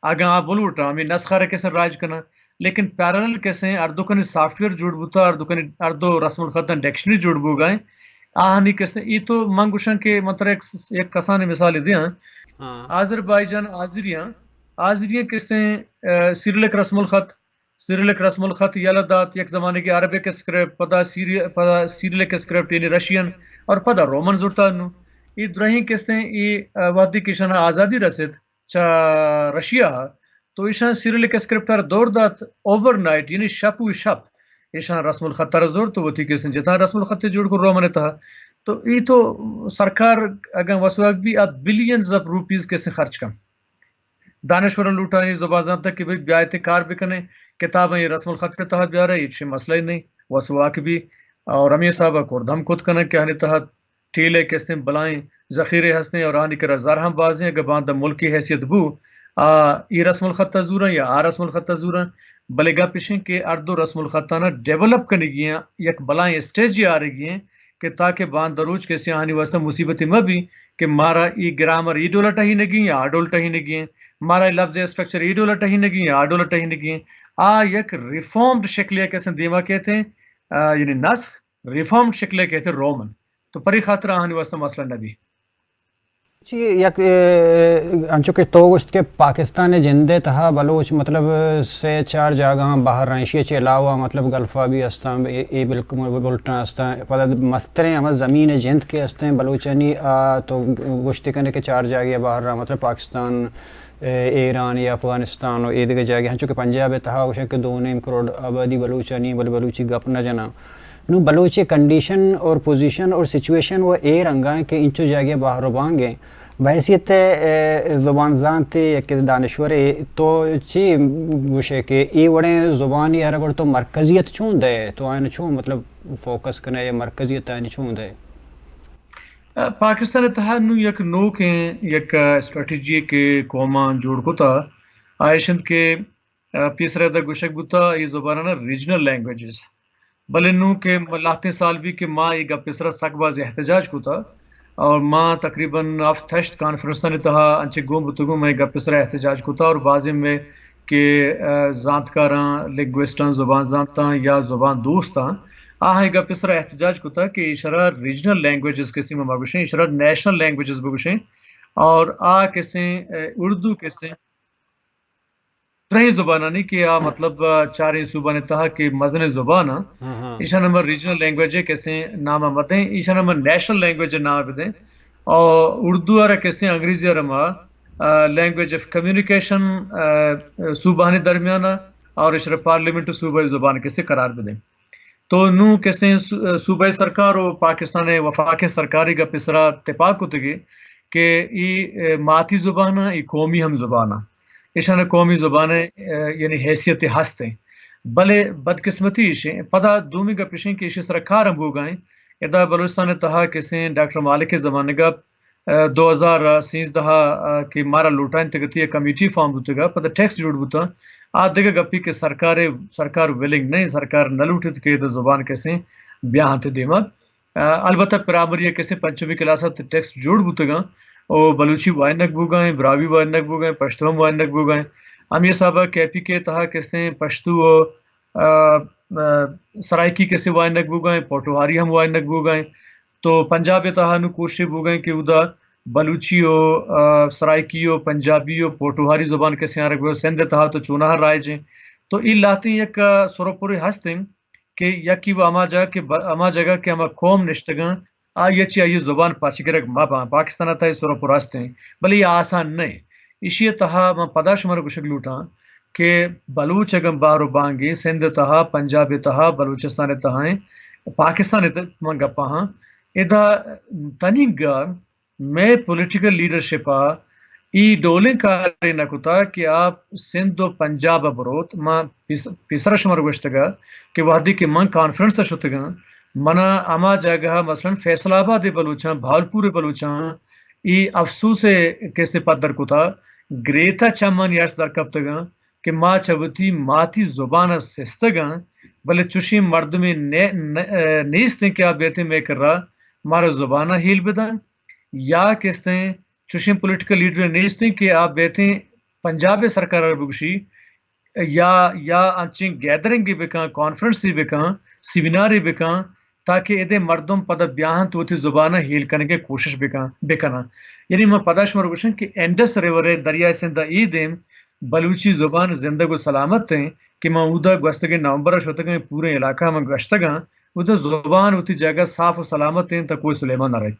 اگاں آ بلوٹاں، ہمے نسخ ء را کسے رائج کناں۔ لیکن پیرالل کسے ہر دو کنی سافٹ ویئر جوڑ بوتا، ہر دو کنی، ہر دو رسم الخطاں ڈکشنری جوڑ بوگا ہیں۔ آہانی کسے، ای تو من گوشاں کہ من ترا یک، یک کسانیں مثالے دیاں۔ ہاں۔ آذربائیجان، آذریاں، آذریاں کسے، آ، سیریلک رسم الخط، سیریلک رسم الخط یلہ دات، یک زمانگے عربک اسکرپٹ، پدا سیری-، پدا سیریلک اسکرپٹ یعنی رشین، اور پدا رومن زرتا نو۔ ای درہیں کسے، ای، آ، وہدی کہ ایشانا آزادی رسیت چہ رشیا ء، تو ایشاں سیریلک اسکرپٹ ء را دور دات، اوور نائٹ، یعنی شپ و شپ ایشاں رسم الخط ء را زرت و وتی کسے جتا رسم الخط جوڑ کو رومن ء تہا۔ تو ای تو سرکار اگاں وسواک بی، آ بلینز آف روپیز کسے خرچ کن۔ دانشور لوٹانی زبان زانتا کہ بھئی بیایتے کار بکنے، کتاباں یہ رسم الخط کے تحت بیارے، ہیچ مسئلہ ہی نہیں، وسواک بی۔ اور ہمیں حساب کرد ہم کت کنن کہ ہنی تحت ٹیلے کہ استیں بلائیں ذخیرے ہستیں اور آنی کرا زر ہم بازیں، اگہ باندا ملکی حیثیت بو، آ، ای رسم الخط ء زوراں یا آ رسم الخط ء زوراں، بلے گپ اشیں کہ ہر دو رسم الخطانا ڈیولپ کنگی ہیں، یک بلائیں اسٹیجے آرگی ہیں کہ تاکہ باندا روچ کسے آنی واسطہ مصیبتی مہ بی کہ مارا ای گرامر ای ڈولا ٹہینگی یا آ ڈول ٹہینگی ہیں، مارا ای لفظ اسٹرکچر ای ڈولا ٹہینگی یا آ ڈولا ٹہینگی ہیں۔ آ یک ریفارمڈ شکلے کسے دیما کہتے ہیں، آ، یعنی نسخ ریفارمڈ شکلے کہتے رومن۔ تو پری خاطر آہانی واسطہ مسئلہ نہ بی۔ جی، یک، اے، انچو کہ تو گوشت کہ پاکستان جندے تہا بلوچ مطلب سے چار جاگہاں باہر رہنشی چے علاوہ مطلب گلفا بھی استاں، اے، اے بالکل بلٹن استاں، پدا مستریں ہمیں زمین جند کے استیں بلوچانی، آ، تو گوشت کنے کہ چار جاگہ باہر رہا مطلب پاکستان، اے، ایران یا افغانستان و اے دگہ جاگہ ہنچو کہ پنجاب تہا گوشن کہ دو نیم کروڑ آبادی بلوچانی، بلے بلوچی گپ نہ جناں۔ نوں بلوچی کنڈیشن اور پوزیشن اور سچویشن و اے رنگا ہیں کہ انچو جاگہ باہر و بانگ ہیں۔ بحیثیت، اے، زبان زانتے یا کہ دانشور تو چی گوشے کہ اے وڑیں زبانی ہر وڑ تو مرکزیت چون دے، تو آئین چون مطلب فوکس کنے یا مرکزیت آئین چون دے؟ پاکستان تہا نوں یک نوکیں یک اسٹریٹجی کہ قوماں جوڑ کتا، آئیشند کہ، آ، پیسرا دا گوشگ بوتا، اے زبانانا ریجنل لینگویجز۔ بلے نوں کہ لہتیں سال بی کہ ما اے گپ سرا سک باز احتجاج کتا اور ما تقریباً ہفت ہشت کانفرنسانی تہا انچے گون بوتگوں، ما اے گپ سرا احتجاج کتا اور بازیں میں کہ، آ، زانتکاراں، لنگوسٹاں، زبان زانتاں یا زبان دوستاں، آہاں اے گپ سرا احتجاج کتا کہ ایشرا ریجنل لینگویجز کسے ما بگوشیں، ایشرا نیشنل لینگویجز بگوشیں اور آ کسے، آ، اردو کسے درہیں زبانانی کہ آ مطلب، آ، چاریں صوبانی تہا کہ مزنیں زبان آں، ہاں، ہاں۔ ایشان ہم ریجنل لینگویج کسے نام مدیں، ایشان ہم نیشنل لینگویج نام بدیں۔ اور اردو ء را کسے انگریزی ء را ما، آ، لینگویج آف کمیونیکیشن، آ، صوبانی درمیان اور ایشرا پارلیمنٹ صوبہ زبان کسے قرار بدیں۔ تو نوں کسے سو-، صوبائی سرکار و پاکستان وفاقی سرکاری گپ سرا تپاک کتگی کہ ای، اے، ماتی زبان ء، ای قومی ہم زبان ء۔ ایشان قومی زبان ء، اے، یعنی حیثیت ہست ہیں۔ بلے بدقسمتی ایشیں، پدا دومی گپ ایشیں کہ ایشی سرا کار ہم بوگا ہیں۔ ادا بلوچستان تہا کسے ڈاکٹر مالک زمانگا ء، دو ہزار سیزدہ ء کہ مارا لوٹائینتگ ات، یک کمیٹی فارم بوتگ ء پدا ٹیکس جوڑ بوتاں۔ آ دگہ گپی کہ سرکار، سرکار ولنگ نہ، سرکار نہ لوٹیت کہ اے زبان کسے بیا انت دیما۔ ء البتہ پرائمری ء کسے پنچمی کلاس ء ٹیکس جوڑ بوتگاں او بلوچی وائنگ بوگا ہیں، براہوئی وائنگ بوگا ہیں، پشتو ہم وائنگ بوگا ہیں۔ ہمے حساب ء کے پی کے تہا کسے پشتو و، ء، ء، سرائیکی کسے وائنگ بوگا ہیں، پوٹوہاری ہم وائنگ بوگا ہیں۔ تو پنجاب ء تہا نوں کوشش بوگا ہیں کہ اودا بلوچی و، آ، سرائیکی و پنجابی و پوٹوہاری زبان کسے آرگ بہ، سندھ ء تہا تو چوناہا رائج ہیں۔ تو اے لہتیں یک، آ، سر و پرے ہست ہیں کہ یکی و ہما جاگہ کہ ب-، ہما جاگہ کہ ہما قوم نشتگاں، آئی ء چہ آئی ء زبان پچ گرگ مہ باں۔ پاکستان ء تہا اے سر و پر ہست ہیں، بلے اے آسان نہ ہیں۔ ایشی ء تہا من پدا شمارا گوشگ لوٹاں کہ بلوچ اگاں بہر و بانگیں سندھ ء تہا، پنجاب ء تہا، بلوچستان ء تہا ہیں، پاکستان ء تہ-، من گپا ہاں، ادا تنیگا مئے پولیٹیکل لیڈرشپ ء ای ڈولیں کارے نہ کتا کہ آ سندھ و پنجاب ء بروت۔ ما پیس-، پیسرا شمار گوشتگا کہ وہدے کہ من کانفرنس ء شتگاں، منا ہما جاگہ ء مثلاً فیصل آباد ء بلوچاں، بھاولپور ء بلوچاں، ای افسوس ء کسے پدر کتا، گریتہ چمانی ارس در کپتگاں، کہ ما چہ وتی ماتی زبان ءَ سستگ آں، بلے چوشیں مردمے نے-، نے-، نیست ایں کہ آ بیتیں مئے کرا مارا زبان ءَ ہیل بداں، یا کہ استیں چوشیں پولیٹیکل لیڈر نیست ایں کہ آ بیتیں پنجاب ءِ سرکار ءَ بگوشی، یا، یا انچیں گیدرنگے بکن، کانفرنسے بکن، سیمینارے بکن، تاکہ ادے مردم پدا بیاہنت وتی زبان ءَ ہیل کنگ ءِ کوشش بکن، بکناں۔ یعنی من پدا شمارا گوشاں کہ انڈس ریور ءِ، دریائے سندھ ءِ اے دیم بلوچی زبان زندگ و سلامت ایں کہ من اودا گوستگیں نومبر ءَ شتگاں، پوریں علاقہ ءَ من گشتگاں، اودا زبان وتی جاگہ صاف و سلامت ایں تا کوہ سلیمان ءَ رئے۔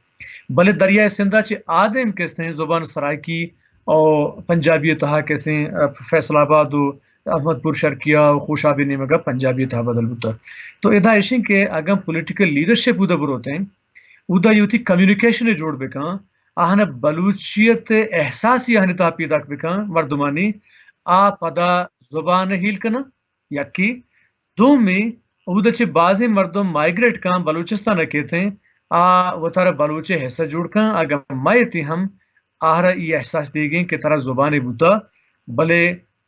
بلے دریائے سندھ ءَ چہ آ دیم کہ استیں زبان سرائیکی او پنجابی ءِ تہا کہ استیں، ا، فیصل آباد و احمد پور شرقیہ و خوشاب ءِ نیمگ ءَ پنجابی ءِ تہا بدل بوتگ۔ تو ادا اشیں کہ اگاں پولیٹیکل لیڈرشپ اودا بروتیں، اودا اے وتی کمیونیکیشن ءَ جوڑ بکن، آہاں بلوچیت ءِ احساسی آہانی تہا پیداک بکن مردمانی، آ پدا زبان ءَ ہیل کناں۔ یکے۔ دومی، اودا چہ بازیں مردم مائیگریٹ کن، بلوچستان ءَ کیتیں، آ وتارا بلوچ ءِ حصہ جوڑ کن، اگاں مئیتی ہم آہرا ای احساس دیگیں کہ ترا زبانے بوتا، بلے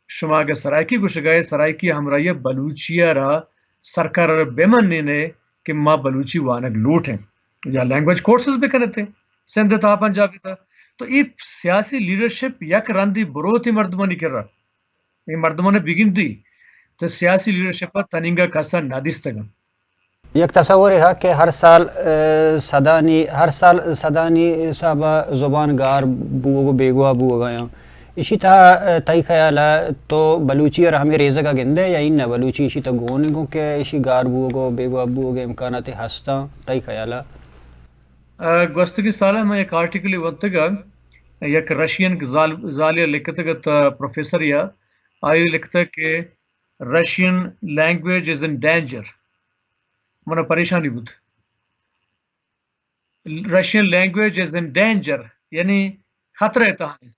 شما اگاں سرائیکی گوشگائے، سرائیکی ہمراہی ءَ بلوچی ءَ را سرکار ءَ را بہ منینے کہ ما بلوچی وانگ لوٹیں یا لینگویج کورسز بکنتے سندھ ءِ تہا، پنجاب ءِ تہا۔ تو ای سیاسی لیڈرشپ یک رندی بروتی مردمانی کرا۔ اے مردماں بگندی تو سیاسی لیڈرشپ ءَ تنینگا کسا نہ دیستگاں۔ یک تصورے ہا کہ ہر سال، ء، صدانی، ہر سال صدانی حساب ءَ زبان گار بوگ و بیگواہ بوگ ءَ یاں۔ اشی تہا، ء، تئی خیال ءَ تو بلوچی ءَ را ہمے ریزگ ءَ گندے یا اناں بلوچی اشی تہا گون گوں کہ اشی گار بوگ و بیگواہ بوگ ءِ امکانات ہستاں تئی خیال ءَ؟ ء، گوستگیں سال ءَ من یک آرٹیکلے ونتگ ءَ، یک رشین زال-، زالے ءَ لکھتگ ات، ء، پروفیسرے ءَ، آئی ءَ لکھتگ کہ Russian language is in danger. من ءَ پریشانی بوت۔ Russian language is in danger، یعنی خطرہ ءِ تہا ایں۔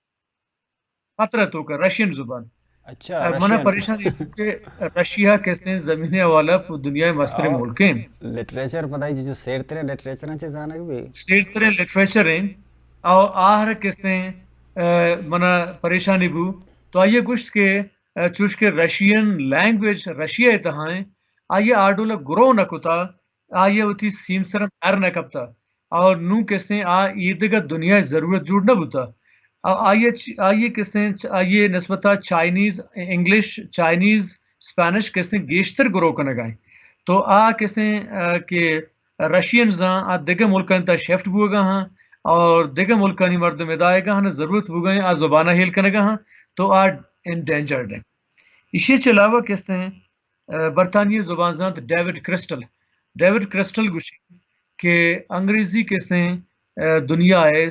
خطرہ ءِ توکا رشین زبان۔ اچھا، ء، من ءَ رشین۔ پریشانی بوت کہ رشیا کستیں زمین ءِ حوالہ ءَ پہ دنیا ءِ مستریں آؤ۔ ملک ایں۔ لٹریچر پدا جو سیرتریں لٹریچراں چہ زانگ بی۔ سیرتریں لٹریچر ایں۔ او آہر کستیں، ء، من ءَ پریشانی بو۔ تو آئی ءَ گوشت کہ، ء، چوش کہ رشین لینگویج رشیا ءِ تہا ایں، آئی ءَ آ ڈول ءَ گرو نہ کتا، آئی ءَ وتی سیمسر ءَ در نہ کپتہ اور نوں کستیں آ ایدگہ دنیا ءِ ضرورت جوڑ نہ بوتہ۔ آ-، آئی ءَ چ-، آئی ءَ کستیں چ-، آئی ءِ نسبت ءَ چائنیز، انگلش، چائنیز، اسپینش کستیں گیشتر گرو کنگ ءَ ایں۔ تو آ کستیں، ء، کہ رشینز آں، آ دگہ ملکانی تہا شفٹ بوگ ءَ آں اور دگہ ملکانی مردم ادا آیگ ءَ آں، ضرورت بوگ ءَ آں، آ زبان ءَ ہیل کنگ ءَ آں، تو آ انڈینجرڈ ایں۔ ایشی ءَ چہ علاوہ کستیں ء، برطانیہ زبان زانت ڈیوڈ کرسٹل۔ ڈیوڈ کرسٹل گوشی کہ انگریزی کستیں، ء، دنیا ءِ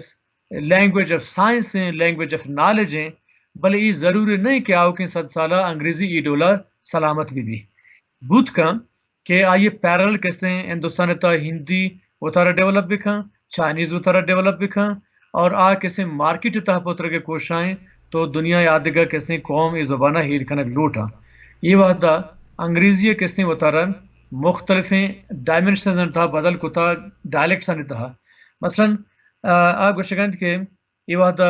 لینگویج آف سائنس ایں، لینگویج آف نالج ایں، بلے اے ضروری نہ ایں کہ آؤکیں صد سال ءَ انگریزی اے ڈول ءَ سلامت بہ بی۔ بوت کن کہ آئی ءَ پیرل کستیں ہندوستان ءِ تہا ہندی وتارا ڈیولپ بکن، چائنیز وتارا ڈیولپ بکن، اور آ کسیں مارکیٹ ءِ تہا پترگ ءِ کوشاں ایں تو دنیا ءِ آ دگہ کسیں قوم اے زبان ءَ ہیل کنگ لوٹاں۔ اے وہد ءَ انگریزی ءَ کسیں وتارا مختلفیں ڈائمنشنز ءِ تہا بدل کتا، ڈائلیکٹس ءِ تہا۔ مثلاً، آ، آ گوشگ ءَ انت کہ اے وہد ءَ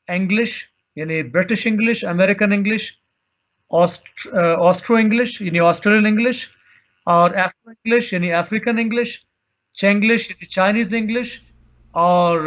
انگلش، یعنی برٹش انگلش، امریکن انگلش، آسٹ-، آ، آسٹرو انگلش، یعنی آسٹریلین انگلش، اور افرو انگلش، یعنی افریقن انگلش، چنگلش، یعنی چائنیز انگلش، اور،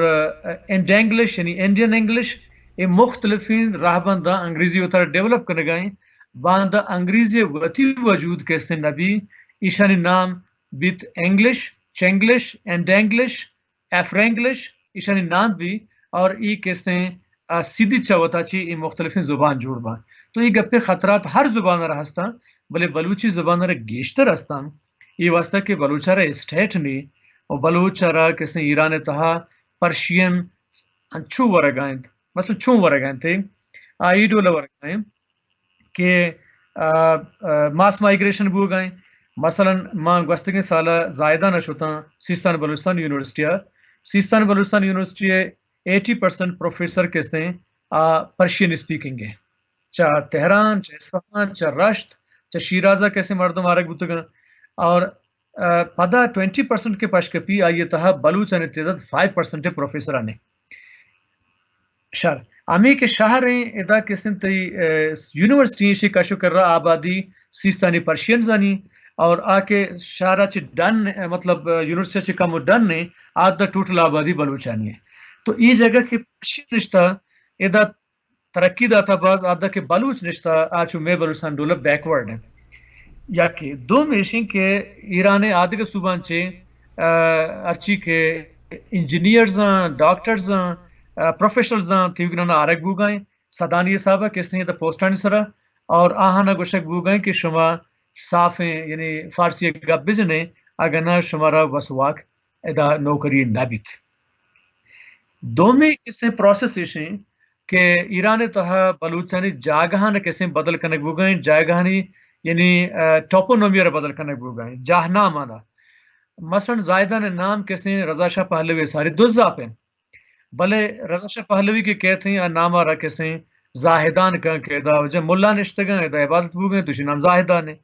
آ، انڈینگلش، یعنی انڈین انگلش، اے مختلفیں راہبنداں انگریزی وتارا ڈیولپ کنگ ءَ ایں۔ باندا انگریزی وتی وجود کستیں نبی، ایشانی نام بیت انگلش، چنگلش، انڈینگلش، افرینگلش، ایشانی نام بی، اور ای کستیں، آ، سیدھی چہ وتا چی ای مختلفیں زبان جوڑ باں۔ تو ای گپیں خطرات ہر زبان ءَ را ہستاں، بلے بلوچی زبان ءَ را گیشتر ہستاں۔ ای واسطہ کہ بلوچ ءَ را اسٹیٹ نی، اور بلوچ ءَ را کستیں ایران ءِ تہا پرشین انچو ورگا انت، مثلاً چون ورگا انت، آ، ای ڈول ورگا انت کہ، آ، آ، ماس مائیگریشن بوگا انت۔ مثلاً ما گوستگیں سال ءَ زاہدان ءَ شتاں سیستان بلوچستان یونیورسٹی ءَ۔ سیستان بلوچستان یونیورسٹی ءِ ایٹی پرسنٹ پروفیسر کستیں آ پرشین اسپیکنگ ایں۔ چہ تہران، چہ اصفہان، چہ رشت، چہ شیراز ءَ کسیں مردم آرگ بوتگاں۔ اور، آ، پدا ٹوئنٹی پرسنٹ کہ پش کپی، آئی ءِ تہا بلوچانی تعداد فائیو پرسنٹ پروفیسرانی۔ شر۔ ہمے کہ شہر ایں، ادا کسیں تئی، اے، یونیورسٹی ایں، ایشی کش و کرا آبادی سیستانی پرشینزانی، اور آ کہ شہرا چہ ڈن، اے، مطلب، اے، یونیورسٹی چہ کم و ڈن ایں، آ دا ٹوٹل آبادی بلوچانی ایں۔ تو ای جگہ کہ پرشین نشتہ، ادا ترقی داتا باز، آ دا کہ بلوچ نشتہ، آ چو مئے بلوچستان ڈولا بیکورڈ ایں۔ یکے۔ دوم ایشیں کہ ایران آدگہ صوبان چہ، آ، ہرچی کہ انجینئرز آں، ڈاکٹرز آں، آ، پروفیشنلز آں، تیوگنانا آرگ بوگائیں، صدانی حسابا کسیں دا پوسٹانی سرا، اور آہانا گوشگ بوگائیں کہ شما صافیں، یعنی فارسی گپ بجنے، اگہ نہ شمارا وس واک ادا نوکری نہ بیت۔ دومی کسیں پروسیس ایشیں کہ ایران تہا بلوچانی جاگہان کسیں بدل کنگ بوگائیں، جاگہانی، یعنی، آ، ٹوپونومی را بدل کنگ بوگائیں، جاہ نامانا۔ مثلاً زاہدان نام کسیں رضا شاہ پہلوی ساری دزاپیں۔ بلے رضا شاہ پہلوی کہ کہتیں، آ ناما را کسیں زاہدان کن کہ ادا وجہ ملا نشتگاں، ادا عبادت بوگائیں، تو اشی نام زاہدان ایں۔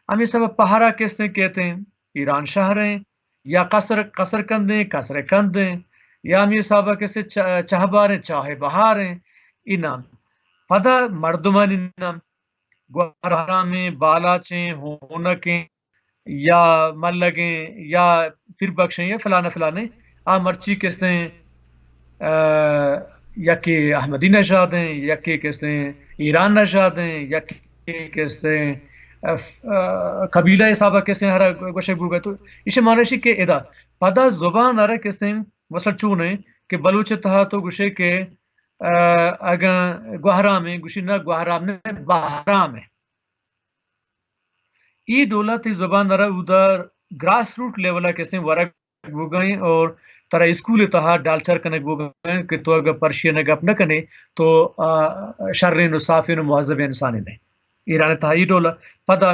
ہمے سبب پہرا کسیں کہتیں، ایران شہر ایں، یا قصر، قصر کندیں، قصر کندیں، یا ہمے حسابا کسے چ-، چہباریں، چاہ بہاریں، ای نام۔ پدا مردمانی نام، گوہرامیں، بالاچیں، ہونکیں، یا ملگیں، یا پیر بخشیں، یا فلانے فلانے، آ مرچی کسیں، آ، یکے احمدی نژادیں، یکے کسیں ایران نژادیں، یکے کسیں، آ، آ، قبیلہ حسابا کسیں ہرا گوشگ بوگا۔ تو ایشی معنی ایشی کہ ادا پدا زبان ارا کسیں، مثلاً چونیں کہ بلوچ تہا تو گوشے کہ، آ، اگاں گوہرامیں، گوشی نہ گوہرام نہ، بہرامیں۔ ای ڈولا تئی زبان ارا اودا گراس روٹ لیولا کسیں ورگ بوگائیں اور ترا اسکول تہا ڈالچار کنگ بوگائیں کہ تو اگر پرشین گپ نہ کنے تو، آ، شرین و صافین و مہذب انسانے نہ۔ ایران تہا ای ڈولا۔ پدا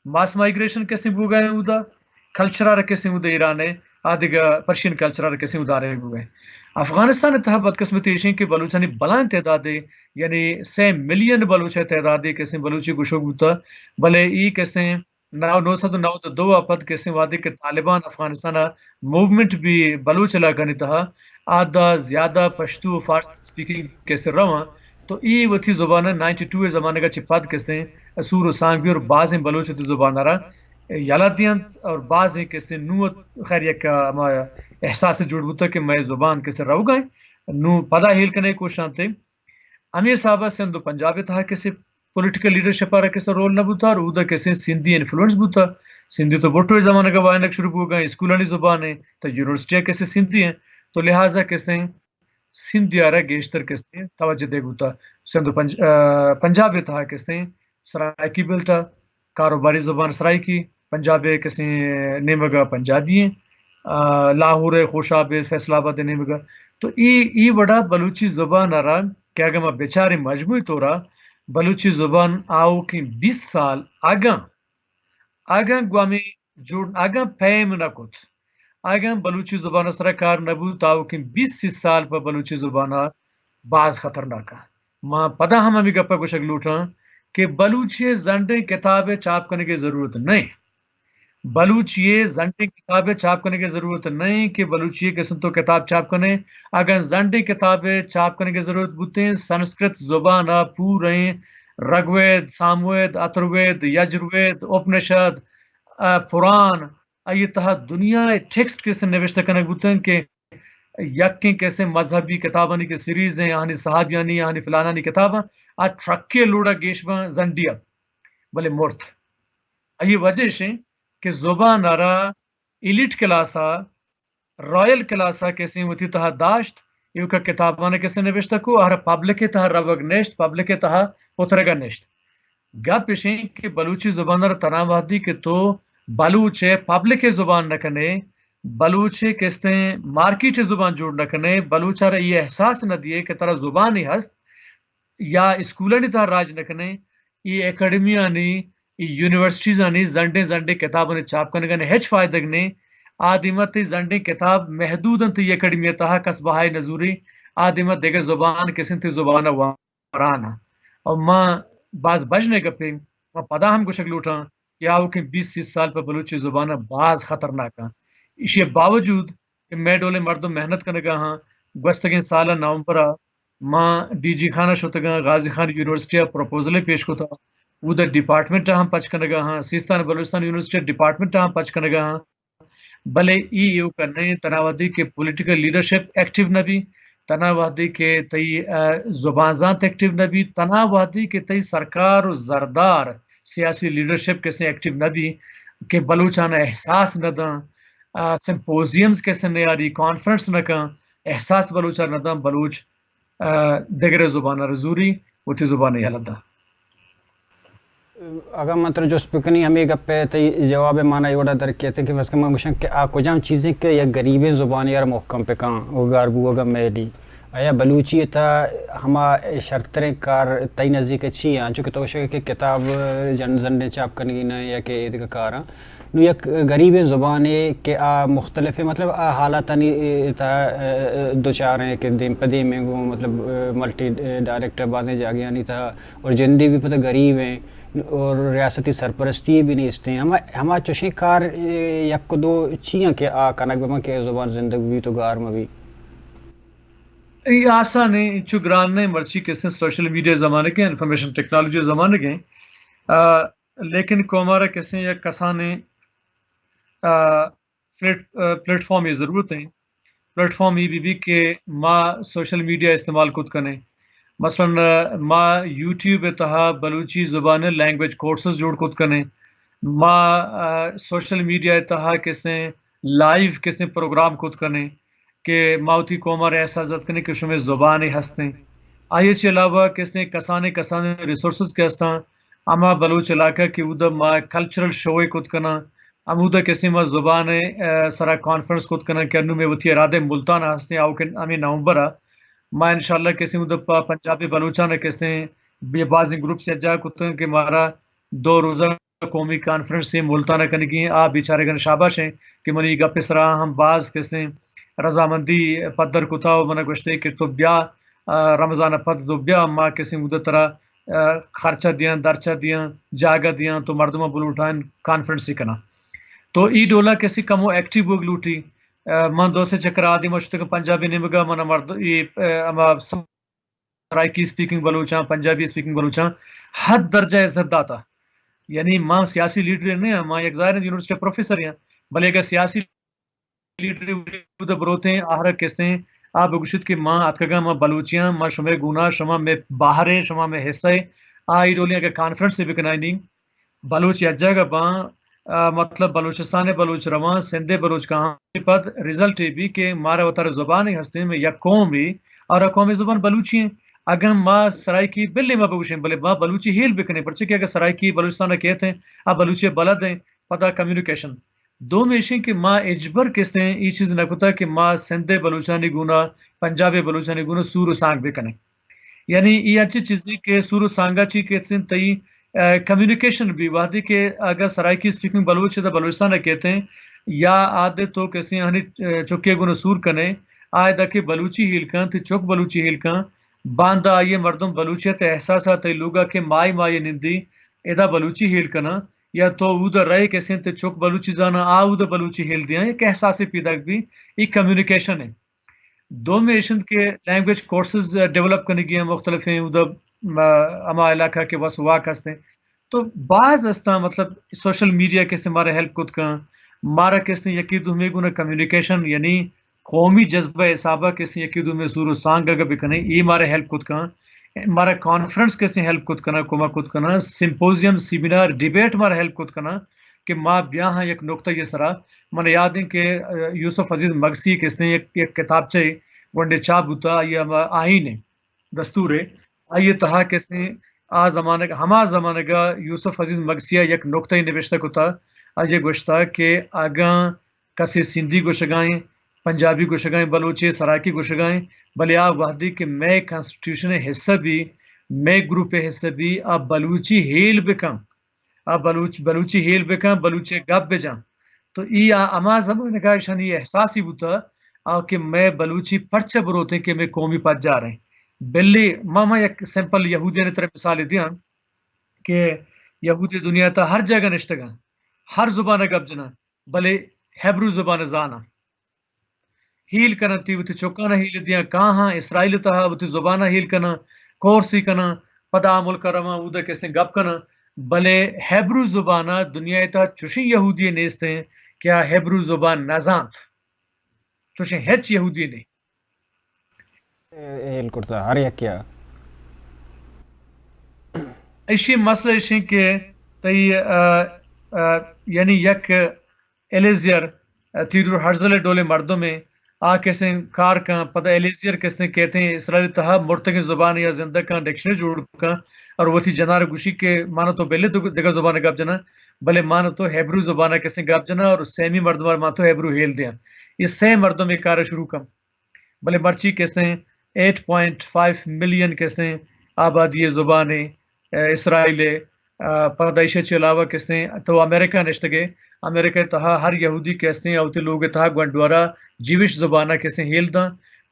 ماس مائیگریشن کسیں بوگائیں اودا، کلچر ارا کسیں اودا ایران آ دگہ پرشین کلچر ارا کسیں اودا رہ بوگائیں۔ افغانستان تہا بدقسمتی ایشیں کہ بلوچانی بلائیں تعدادے، یعنی سے ملین بلوچ تعدادے کسیں بلوچی گوشگ بوتا، بلے ای کسیں نو، نو سد و نود و دو ء پد کسیں وہدے کہ طالبان افغانستان ء موومنٹ بھی بلوچ علاقانی تہا آدا زیادہ پشتو و فارسی اسپیکنگ کسے رواں، تو ای وتی زبان ء نائنٹی ٹو ء زمانگ ء چہ پد کسیں سور و سانگ بھی اور بازیں بلوچ وتی زبان ء را یلہ دینت اور بازیں کسیں نو خیر یک ہما احساس جوڑ بوتا کہ مئے زبان کسے روگا انت، نو پدا ہیل کنے کوشاں تے۔ ہمے حساب ء سندھ و پنجاب ء تہا کسے پولیٹیکل لیڈرشپ ء را کسے رول نہ بوتا اور اودا کسے سندھی انفلوئنس بوتا۔ سندھی تو بھٹو ء زمانگ ء وانگ شروع بوگا، اسکولانی زبان ء، تو یونیورسٹی ء کسے سندھی ء، تو لہذا کسے سندھی ء را گیشتر کسے توجہ دے بوتا۔ سندھ و پنج-، آ، پنجاب ء تہا کسے سرائیکی بیلٹ ء کاروباری زبان سرائیکی، پنجاب ء کسیں نیمگ ء پنجابی ایں، آ، لاہور ء خوشاب ء فیصل آباد ء نیمگ ء۔ تو ای، ای وڑا بلوچی زبان ء را کہ اگاں ما بچاریں مجموعی طور ء بلوچی زبان آؤکیں بیست سال اگاں، اگاں گوں ہمے جوڑ، اگاں پیم نہ کت، اگاں بلوچی زبان ء سرا کار نہ بوت، آؤکیں بیست سی سال پہ بلوچی زبان ء باز خطرناک ء۔ ما پدا ہم ہمے گپ ء گوشگ لوٹاں کہ بلوچی ء زنڈیں کتاب ء چاپ کنگ ء ضرورت نہ انت۔ بلوچی ء زنڈیں کتاب ء چاپ کنگ ء ضرورت نہ انت کہ بلوچی ء قسم تو کتاب چاپ کنے۔ اگاں زنڈیں کتاب ء چاپ کنگ ء ضرورت بوتیں، سنسکرت زبان ء پوریں رگوید، ساموید، اتروید، یجروید، اپنشد، ء پران، آئی تہا دنیا ء ٹیکسٹ کسے نوشتہ کنگ بوتن کہ یکیں کسے مذہبی کتابانی کہ سیریز ہیں، آہانی صحابیانی، آہانی فلانانی کتاباں، آ ٹرکے لوڑا گیش باں زنڈیا، بلے مرت۔ آئی وجہ اش ہیں کہ زبان ارا ایلیٹ کلاس ء، رائل کلاس ء کسے وتی تہا داشت، ایوکا کتاباں کسے نوشتہ کو، ہر پبلک ء تہا روگ نشت، پبلک ء تہا پترگ ء نشت۔ گپ اش انت کہ بلوچی زبان ء را تران وہدی کہ تو بلوچ ء پبلک ء زبان نہ کنے، بلوچ ء کستیں مارکیٹ ء زبان جوڑ نہ کنے، بلوچ ء را یہ احساس نہ دیے کہ ترا زبانے ہست، یا اسکولانی تہا راج نہ کنے، ای اکیڈمیانی، ای یونیورسٹیزانی زنڈیں زنڈیں کتابانی چاپ کنگانی ہچ فائدگ نے۔ آ دیما تئی زنڈیں کتاب محدود انت، ای اکیڈمی تہا کس بہائی نزوری، آ دیما دگہ زبان کسیں تئی زبان ء وران ء۔ اور ما باز بژن ء گپے، ما پدا ہم گوشگ لوٹاں کہ آؤکیں بیست سی سال پہ بلوچی زبان ء باز خطرناک انت۔ ایشی ء باوجود کہ مئے ڈولیں مردم محنت کنگا ہاں، گوستگیں سال ء نومبر ء ما ڈی جی خان ءَ شتگاں، غازی خان یونیورسٹی ءَ پروپوزلے پیش کتا، اود ءَ ڈیپارٹمنٹ ءَ ہم پچ کنگا ہاں، سیستان بلوچستان یونیورسٹی ءَ ڈیپارٹمنٹ ءَ ہم پچ کنگا ہاں۔ بلے ای ایوک ءَ نہ انت، تنا وہدی کہ پولیٹیکل لیڈرشپ ایکٹیو نہ بی، تنا وہدی کہ تئی، آ، زبان زانت ایکٹیو نہ بی، تنا وہدی کہ تئی سرکار و زردار سیاسی لیڈرشپ کسے ایکٹیو نہ بی کہ بلوچان احساس نہ داں، آ، سمپوزیمز کسے نیاری، کانفرنس نہ کن، احساس بلوچ ءَ نہ داں، بلوچ، آ، دگرے زبان ءَ را زوری، وتی زبان ءَ یلہ داں۔ اگاں من ترا جست بکنی، ہمے گپ ءَ تئی جواب ءَ مانا اے وڑا در کیت کہ بس کہ من گوشاں کہ آ کجام چیزیں کہ یک گریبیں زبانے ءَ را محکم بکن و گار بوگ ءَ میلی۔ آیا بلوچی ءِ تہا ہما شرتریں کار تئی نزیک ءَ چی انت؟ چونکہ تو گوشگ کہ کتاب جن زنڈیں چاپ کنگی نہ یا کہ اے دگہ کاراں۔ نوں یک گریبیں زبانے کہ آ مختلف، مطلب، آ حالاتانی تہا دچار ہیں کہ دیم پہ دیم گوں، مطلب، ملٹی ڈائلیکٹ بازیں جاگہانی تہا اور جندی بھی پتہ گریب ہیں اور ریاستی سرپرستی بھی نیست ہیں۔ ہما، ہما چوشیں کار، یک دو چیاں کہ آ کنگ بہ کہ زبان زندگ بھی تو گار مہ بھی۔ اے آسان ہیں، چو گران نہیں، مرچی کسے سوشل میڈیا زمانگ ہیں، انفارمیشن ٹیکنالوجی زمانگ ہیں۔ آ، لیکن قوم ءَ را کسے یک کسانیں، آ، پلیٹ-، آ، پلیٹ فارم ءِ ضرورت ہیں۔ پلیٹ فارم ای بی بی کہ ما سوشل میڈیا استعمال کت کنیں۔ مثلاً، آ، ما یوٹیوب ءِ تہا بلوچی زبان ءِ لینگویج کورسز جوڑ کت کنیں۔ ما، آ، سوشل میڈیا ءِ تہا کسے لائیو کسے پروگرام کت کنیں۔ کہ ما وتی قوم ءَ را احساس دات کنیں کہ شمئے زبانے ہستیں۔ آئی ءَ چہ علاوہ کسے کسانیں، کسانیں ریسورسز کہ ہستاں، ہما بلوچ علاقہ کہ اودا ما کلچرل شوے کت کناں، ہمودا کسے ما زبان ءِ، آ، سرا کانفرنس کت کناں کہ انوں مئے وتی ارادہ ملتان ءَ ہستیں، آؤکیں ہمے نومبر ءَ ما انشاءاللہ کسے اودا پہ پنجابی بلوچان ءَ کسے بے بازیں گروپس یکجاہ کتگ کہ مارا دو روزہ قومی کانفرنس ءَ ملتان ءَ کنگی ایں۔ آ بیچارگان شاباش ایں کہ منی گپ ءِ سرا ہم باز کسے رضامندی پدر کتا و من گوشتے کہ تو بیا، آ، رمضان ءَ پد تو بیا، ما کسے اودا ترا، آ، خرچہ دیاں، درچہ دیاں، جاگہ دیاں، تو مردماں بلوٹائیں کانفرنس ءَ کناں۔ تو ای ڈولا کسے کمو ایکٹیو بوگ لوٹی۔ آ، من دو سے چکر آدی ما شتگاں پنجابی نیمگا، من مرد-، ای، آ، ہما سرائیکی اسپیکنگ بلوچاں، پنجابی اسپیکنگ بلوچاں حد درجہ عزت داتا۔ یعنی ما سیاسی لیڈر نہ ہاں، ما یک ظاہر یونیورسٹی پروفیسر ہاں، بلے اگر سیاسی لیڈر بوت بروتیں، آہر کستیں، آ بگوشت کہ ما اتکگاں، ما بلوچیاں، ما شمے گونا، شما مئے باہرے، شما مئے حصہ اے۔ آ ای ڈولیں اگر کانفرنس بکنائیں نی، بلوچ یک جاگہ باں، آ، مطلب بلوچستان ءِ بلوچ رواں، سندھ ءِ بلوچ کاہاں، پد رزلٹ اے بی کہ مارا وتارا زبانے ہستیں، مئے یک قومے، اور آ قوم ءِ زبان بلوچی ایں۔ اگاں ما سرائیکی بلے ما بگوشیں، بلے ما بلوچی ہیل بکنیں، پرچہ کہ اگر سرائیکی بلوچستان ءَ کیت ایں، آ بلوچی بلد ایں، پدا کمیونیکیشن۔ دومی ایشیں کہ ما ہچبر کستیں ای چیز نہ کتا کہ ما سندھ ءِ بلوچانی گونا، پنجاب ءِ بلوچانی گونا سور و سانگ بکنیں۔ یعنی ای انچیں چیزے کہ سور و سانگا چی کہتے ہیں تئی، آ، کمیونیکیشن بھی وہدے کہ اگر سرائیکی اسپیکنگ بلوچ ہے تو بلوچستان ءَ کہتے ہیں یا آدے تو کسے آنی، آ، چکے گون سور کنے، آ ادا کہ بلوچی ہیل کن، تئی چک بلوچی ہیل کن، باندا آئیے مردم بلوچیت احساس آ تئی لوگا کہ مائی مائی نندی ادا بلوچی ہیل کنا، یا تو اودا رہے کسے تئی چک بلوچی زانا، آ اودا بلوچی ہیل دیاں، یک احساسے پیداک بھی، ای کمیونیکیشن ہے۔ دومی ایش انت کہ لینگویج کورسز ڈیولپ کنگی ہیں مختلف ہیں، ادھر، آ، ہما علاقہ کہ بس واک ہستیں۔ تو بعض ہستاں، مطلب، سوشل میڈیا کسے مارا ہیلپ کت کن، مارا کسے یکی دومی گونا کمیونیکیشن، یعنی قومی جذبہ حسابہ کسے یکی دومی سور و سانگ اگر بکنیں، یہ مارا ہیلپ کت کن، مارا کانفرنس کسے ہیلپ کت کنا، کمک کت کنا، سمپوزیم، سیمینار، ڈیبیٹ مارا ہیلپ کت کنا کہ ما بیا ہاں یک نقطہ یہ سرا۔ من یاد ہیں کہ، آ، یوسف عزیز مگسی کسے یک، یک کتاب چے گونڈے چاپ بوتا، یہ ہما آئین ہے، دستور ہے۔ آئیے تہا کسے آ زمانگ، ہما زمانگا یوسف عزیز مگسیا یک نقطہ نوشتہ کتا، آئیے گوشتا کہ اگاں کسے سندھی گوشگائیں، پنجابی گوشگائیں، بلوچے، سرائیکی گوشگائیں، بلے آ وہدی کہ مئے کانسٹیٹیوشن حصہ بھی، مئے گروپ حصہ بھی، آ بلوچی ہیل بکن، آ بلوچ، بلوچی ہیل بکن، بلوچی گپ بجن۔ تو ای آ ہما زمانگا ایشانی احساسی بوتا، آ کہ مئے بلوچی پرچہ بروتیں کہ مئے قومی پجار ہیں۔ بلے ما، ما یک سمپل یہودیانی طرح مثال دیاں کہ یہودی دنیا تا ہر جگہ نشتگاں، ہر زبان گپ جناں، بلے ہیبرو زبان زاناں۔ ہیل کناں، تی وتی چکانا ہیل دیاں، کاہاں اسرائیل تہا وتی زبانا ہیل کناں، کورسی کناں، پدا آ ملکا رواں، اودا کسیں گپ کناں۔ بلے ہیبرو زبانا دنیا تہا چوشیں یہودی نیست ہیں کہ آ ہیبرو زبان نہ زانت۔ چوشیں ہچ یہودی نہیں۔ ہیل کرتا ہر یکیا۔ ایشی مسئلہ ایشی کہ تئی، آ، آ، یعنی یک الیزیر، آ، تھیوڈور ہرزل ڈولے مردم ہیں، آ کسیں کار کن، پدا الیزیر کسیں کہتے ہیں اسرائیل تہا مرتگیں زبان یا زندہ کن، ڈکشنری جوڑ کن، اور وتی جنار گوشی کہ مانا تو بلے تو دگہ زبان گپ جنا، بلے مانا تو ہیبرو زبان کسیں گپ جنا، اور سیمی مردم مانا تو ہیبرو ہیل دیاں۔ یہ سے مردم یہ کار شروع کن۔ بلے مرچی کسیں ایٹ پوائنٹ فائیو ملین کسیں آبادی زبان، آ، اسرائیل، آ، پدا ایشی چہ علاوہ کسیں تو امریکہ نشتگے، امریکہ تہا ہر یہودی کسیں اوتی لوگ تہا گونڈوارا جیوش زبان کسیں ہیل داں،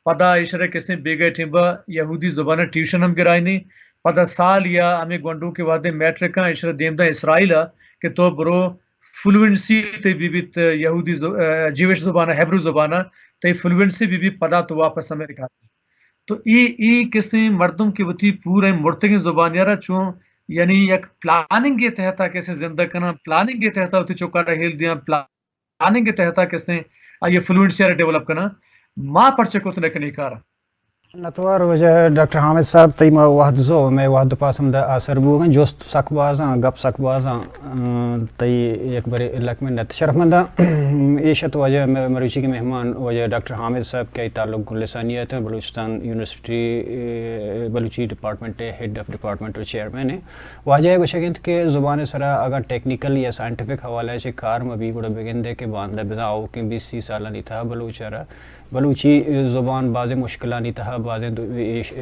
پدا ایشرا کسیں بیگہ ٹیمبا یہودی زبان ٹیوشن ہم گرائنی، پدا سال یا ہمیں گونڈو کے وعدے میٹرکاں ایشرا دیم داں اسرائیل کہ تو برو فلوئنسی تے بی بیت یہودی زو-، آ، جیوش زبان، ہیبرو زبان، تے فلوئنسی بی بی پدا تو واپس امریکہ۔ تو ای، ای کسیں مردم کہ وتی پورے مرتگیں زبانیارا چون یعنی یک پلاننگ کے تحتا کسیں زندہ کناں، پلاننگ کے تحتا وتی چکارا ہیل دیاں، پلاننگ کے تحتا کسیں آئی فلوئنسی را ڈیولپ کناں، ما پرچہ کت نہ کنی کارا۔ نتوار وجہ ڈاکٹر حامد صاحب، تئی ما وہد زو، مئے وہد پاس ہمدا آسر بوگن، جست سک بازاں، گپ سک بازاں، ام، تئی یک برے لک منت۔ شرفمنداں، ایش ات واجہ م-، مروچی کے مہمان واجہ ڈاکٹر حامد صاحب کہ تعلق گوں لسانیات ہیں، بلوچستان یونیورسٹی، اے، بلوچی ڈپارٹمنٹ ہے، ہیڈ آف ڈپارٹمنٹ اور چیئرمین ہیں۔ واجہ گوشگ انت کہ زبان سرا اگر ٹیکنیکل یا سائنٹیفک حوالہ سے کار مبی گڑا بگندے کہ باندہ بزاں آؤکیں بیس سی سالانی تہا بلوچ را بلوچی زبان بازیں مشکلانی تہا، بازیں دو-، ایش-،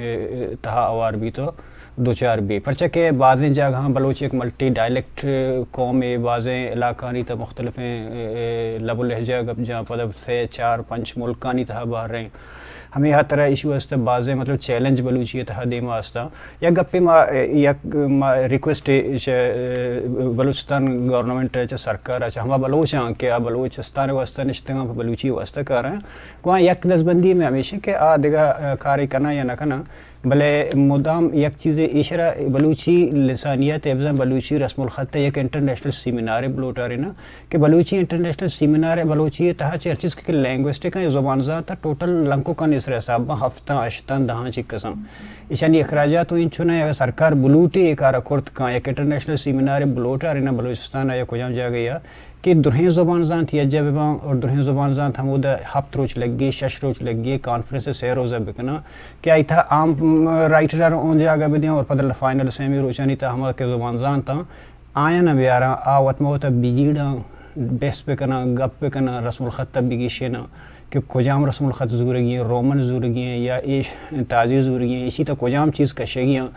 تہا اوار بیت و دوچار بی۔ پرچہ کہ بازیں جاگہاں بلوچ یک ملٹی ڈائلیکٹ قومے، بازیں علاقانی تہا مختلفیں لب و لہجہ گپ جاں، پدا سے چار پنچ ملکانی تہا بہر رہیں۔ ہمے ہاترا ایشی واسطہ بازیں مطلب چیلنج بلوچی تہا دیما استاں۔ یک گپے ما، یک ما ریکویسٹ چہ بلوچستان گورنمنٹ چہ سرکار چہ ہما بلوچاں کہ آ بلوچستان واسطہ نشتگاں، بلوچی واسطہ کاراں، گوان یک دزبندی میں ہمیشہ کہ آ دگہ کارے کناں یا نہ کناں، بلے مدام یک چیزے ایشرا بلوچی لسانیات ء بزاں بلوچی رسم الخط ء یک انٹرنیشنل سیمینارے بلوٹاریناں کہ بلوچی انٹرنیشنل سیمینار ء بلوچی ء تہا چہ ہر چیز کہ لینگوسٹک ء زبان زانت ء ٹوٹل لنکوکانی سرا حساب باں، ہفتاں، ہشتاں، دہاں چکساں۔ ایشانی اخراجات و انچو نہ اگر سرکار بلوٹے اے کارا کرت کاں، یک انٹرنیشنل سیمینار بلوٹاریناں بلوچستان ء یا کجام جاگہ یا کہ درہیں زبان زانت یجا بباں اور درہیں زبان زانت ہمودا ہپت روچ لگے، شش روچ لگے، کانفرنس سے روزہ بکناں کہ آئی تھا عام رائٹر اون جاگہ بدیاں اور پدا فائنل سیمی روچانی تھا ہما کہ زبان زانتاں آیاں نہ بیاراں، آ وت ما وتا بجیڑاں، بحث بکناں، گپ بکناں، رسم الخط ء بگیشیناں کہ کجام رسم الخط زورگی ہیں، رومن زورگی ہیں یا اے تازی زورگی ہیں، ایشی تا کجام چیز کشگی ہیں۔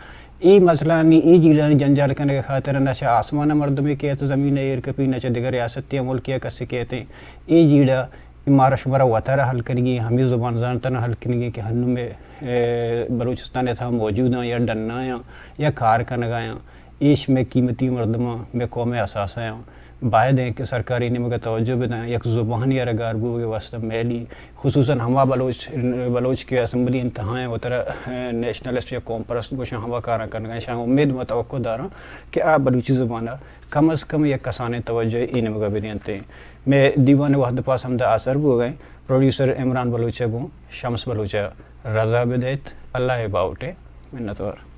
اے مسئلہانی، اے جیڑانی جنجال کنگ ء خاطر نہ چہ آسمان ء مردمے کیت زمین ء ایر کپی، نہ چہ دگہ ریاستے ء ملکے ء کسے کیت۔ اے جیڑہ مارا شمارا وتارا حل کنگی، ہمے زبان زانتاں حل کنگی کہ ہنو مئے، اے، بلوچستان ء تھا موجود آں یا ڈنا آں یا کار کنگا آں۔ ایش مئے قیمتی مردماں، مئے قوم ء اثاثہ آں۔ باید ایں کہ سرکار اے نیمگ ء توجہ بداں، یک زبانی ء را گار بوگ ء واستہ میلی، خصوصاً ہما بلوچ، بلوچ کہ اسمبلی انتہا ایں وترا، اے، نیشنلسٹ یا قوم پرست گوشاں، ہما کاراں کنگا ایں، شاں امید ما توقع داراں کہ آ بلوچی زبان ء کم از کم یک کسانیں توجہ اے نیمگ ء بدینت۔ مئے دیوان ء وھد پاس ہمدا آسر بوگ ء ایں۔ پروڈیوسر عمران بلوچ ء گوں شمس بلوچ ء رضا بدئیت۔ اللہ ء باہوٹ ء منتوار۔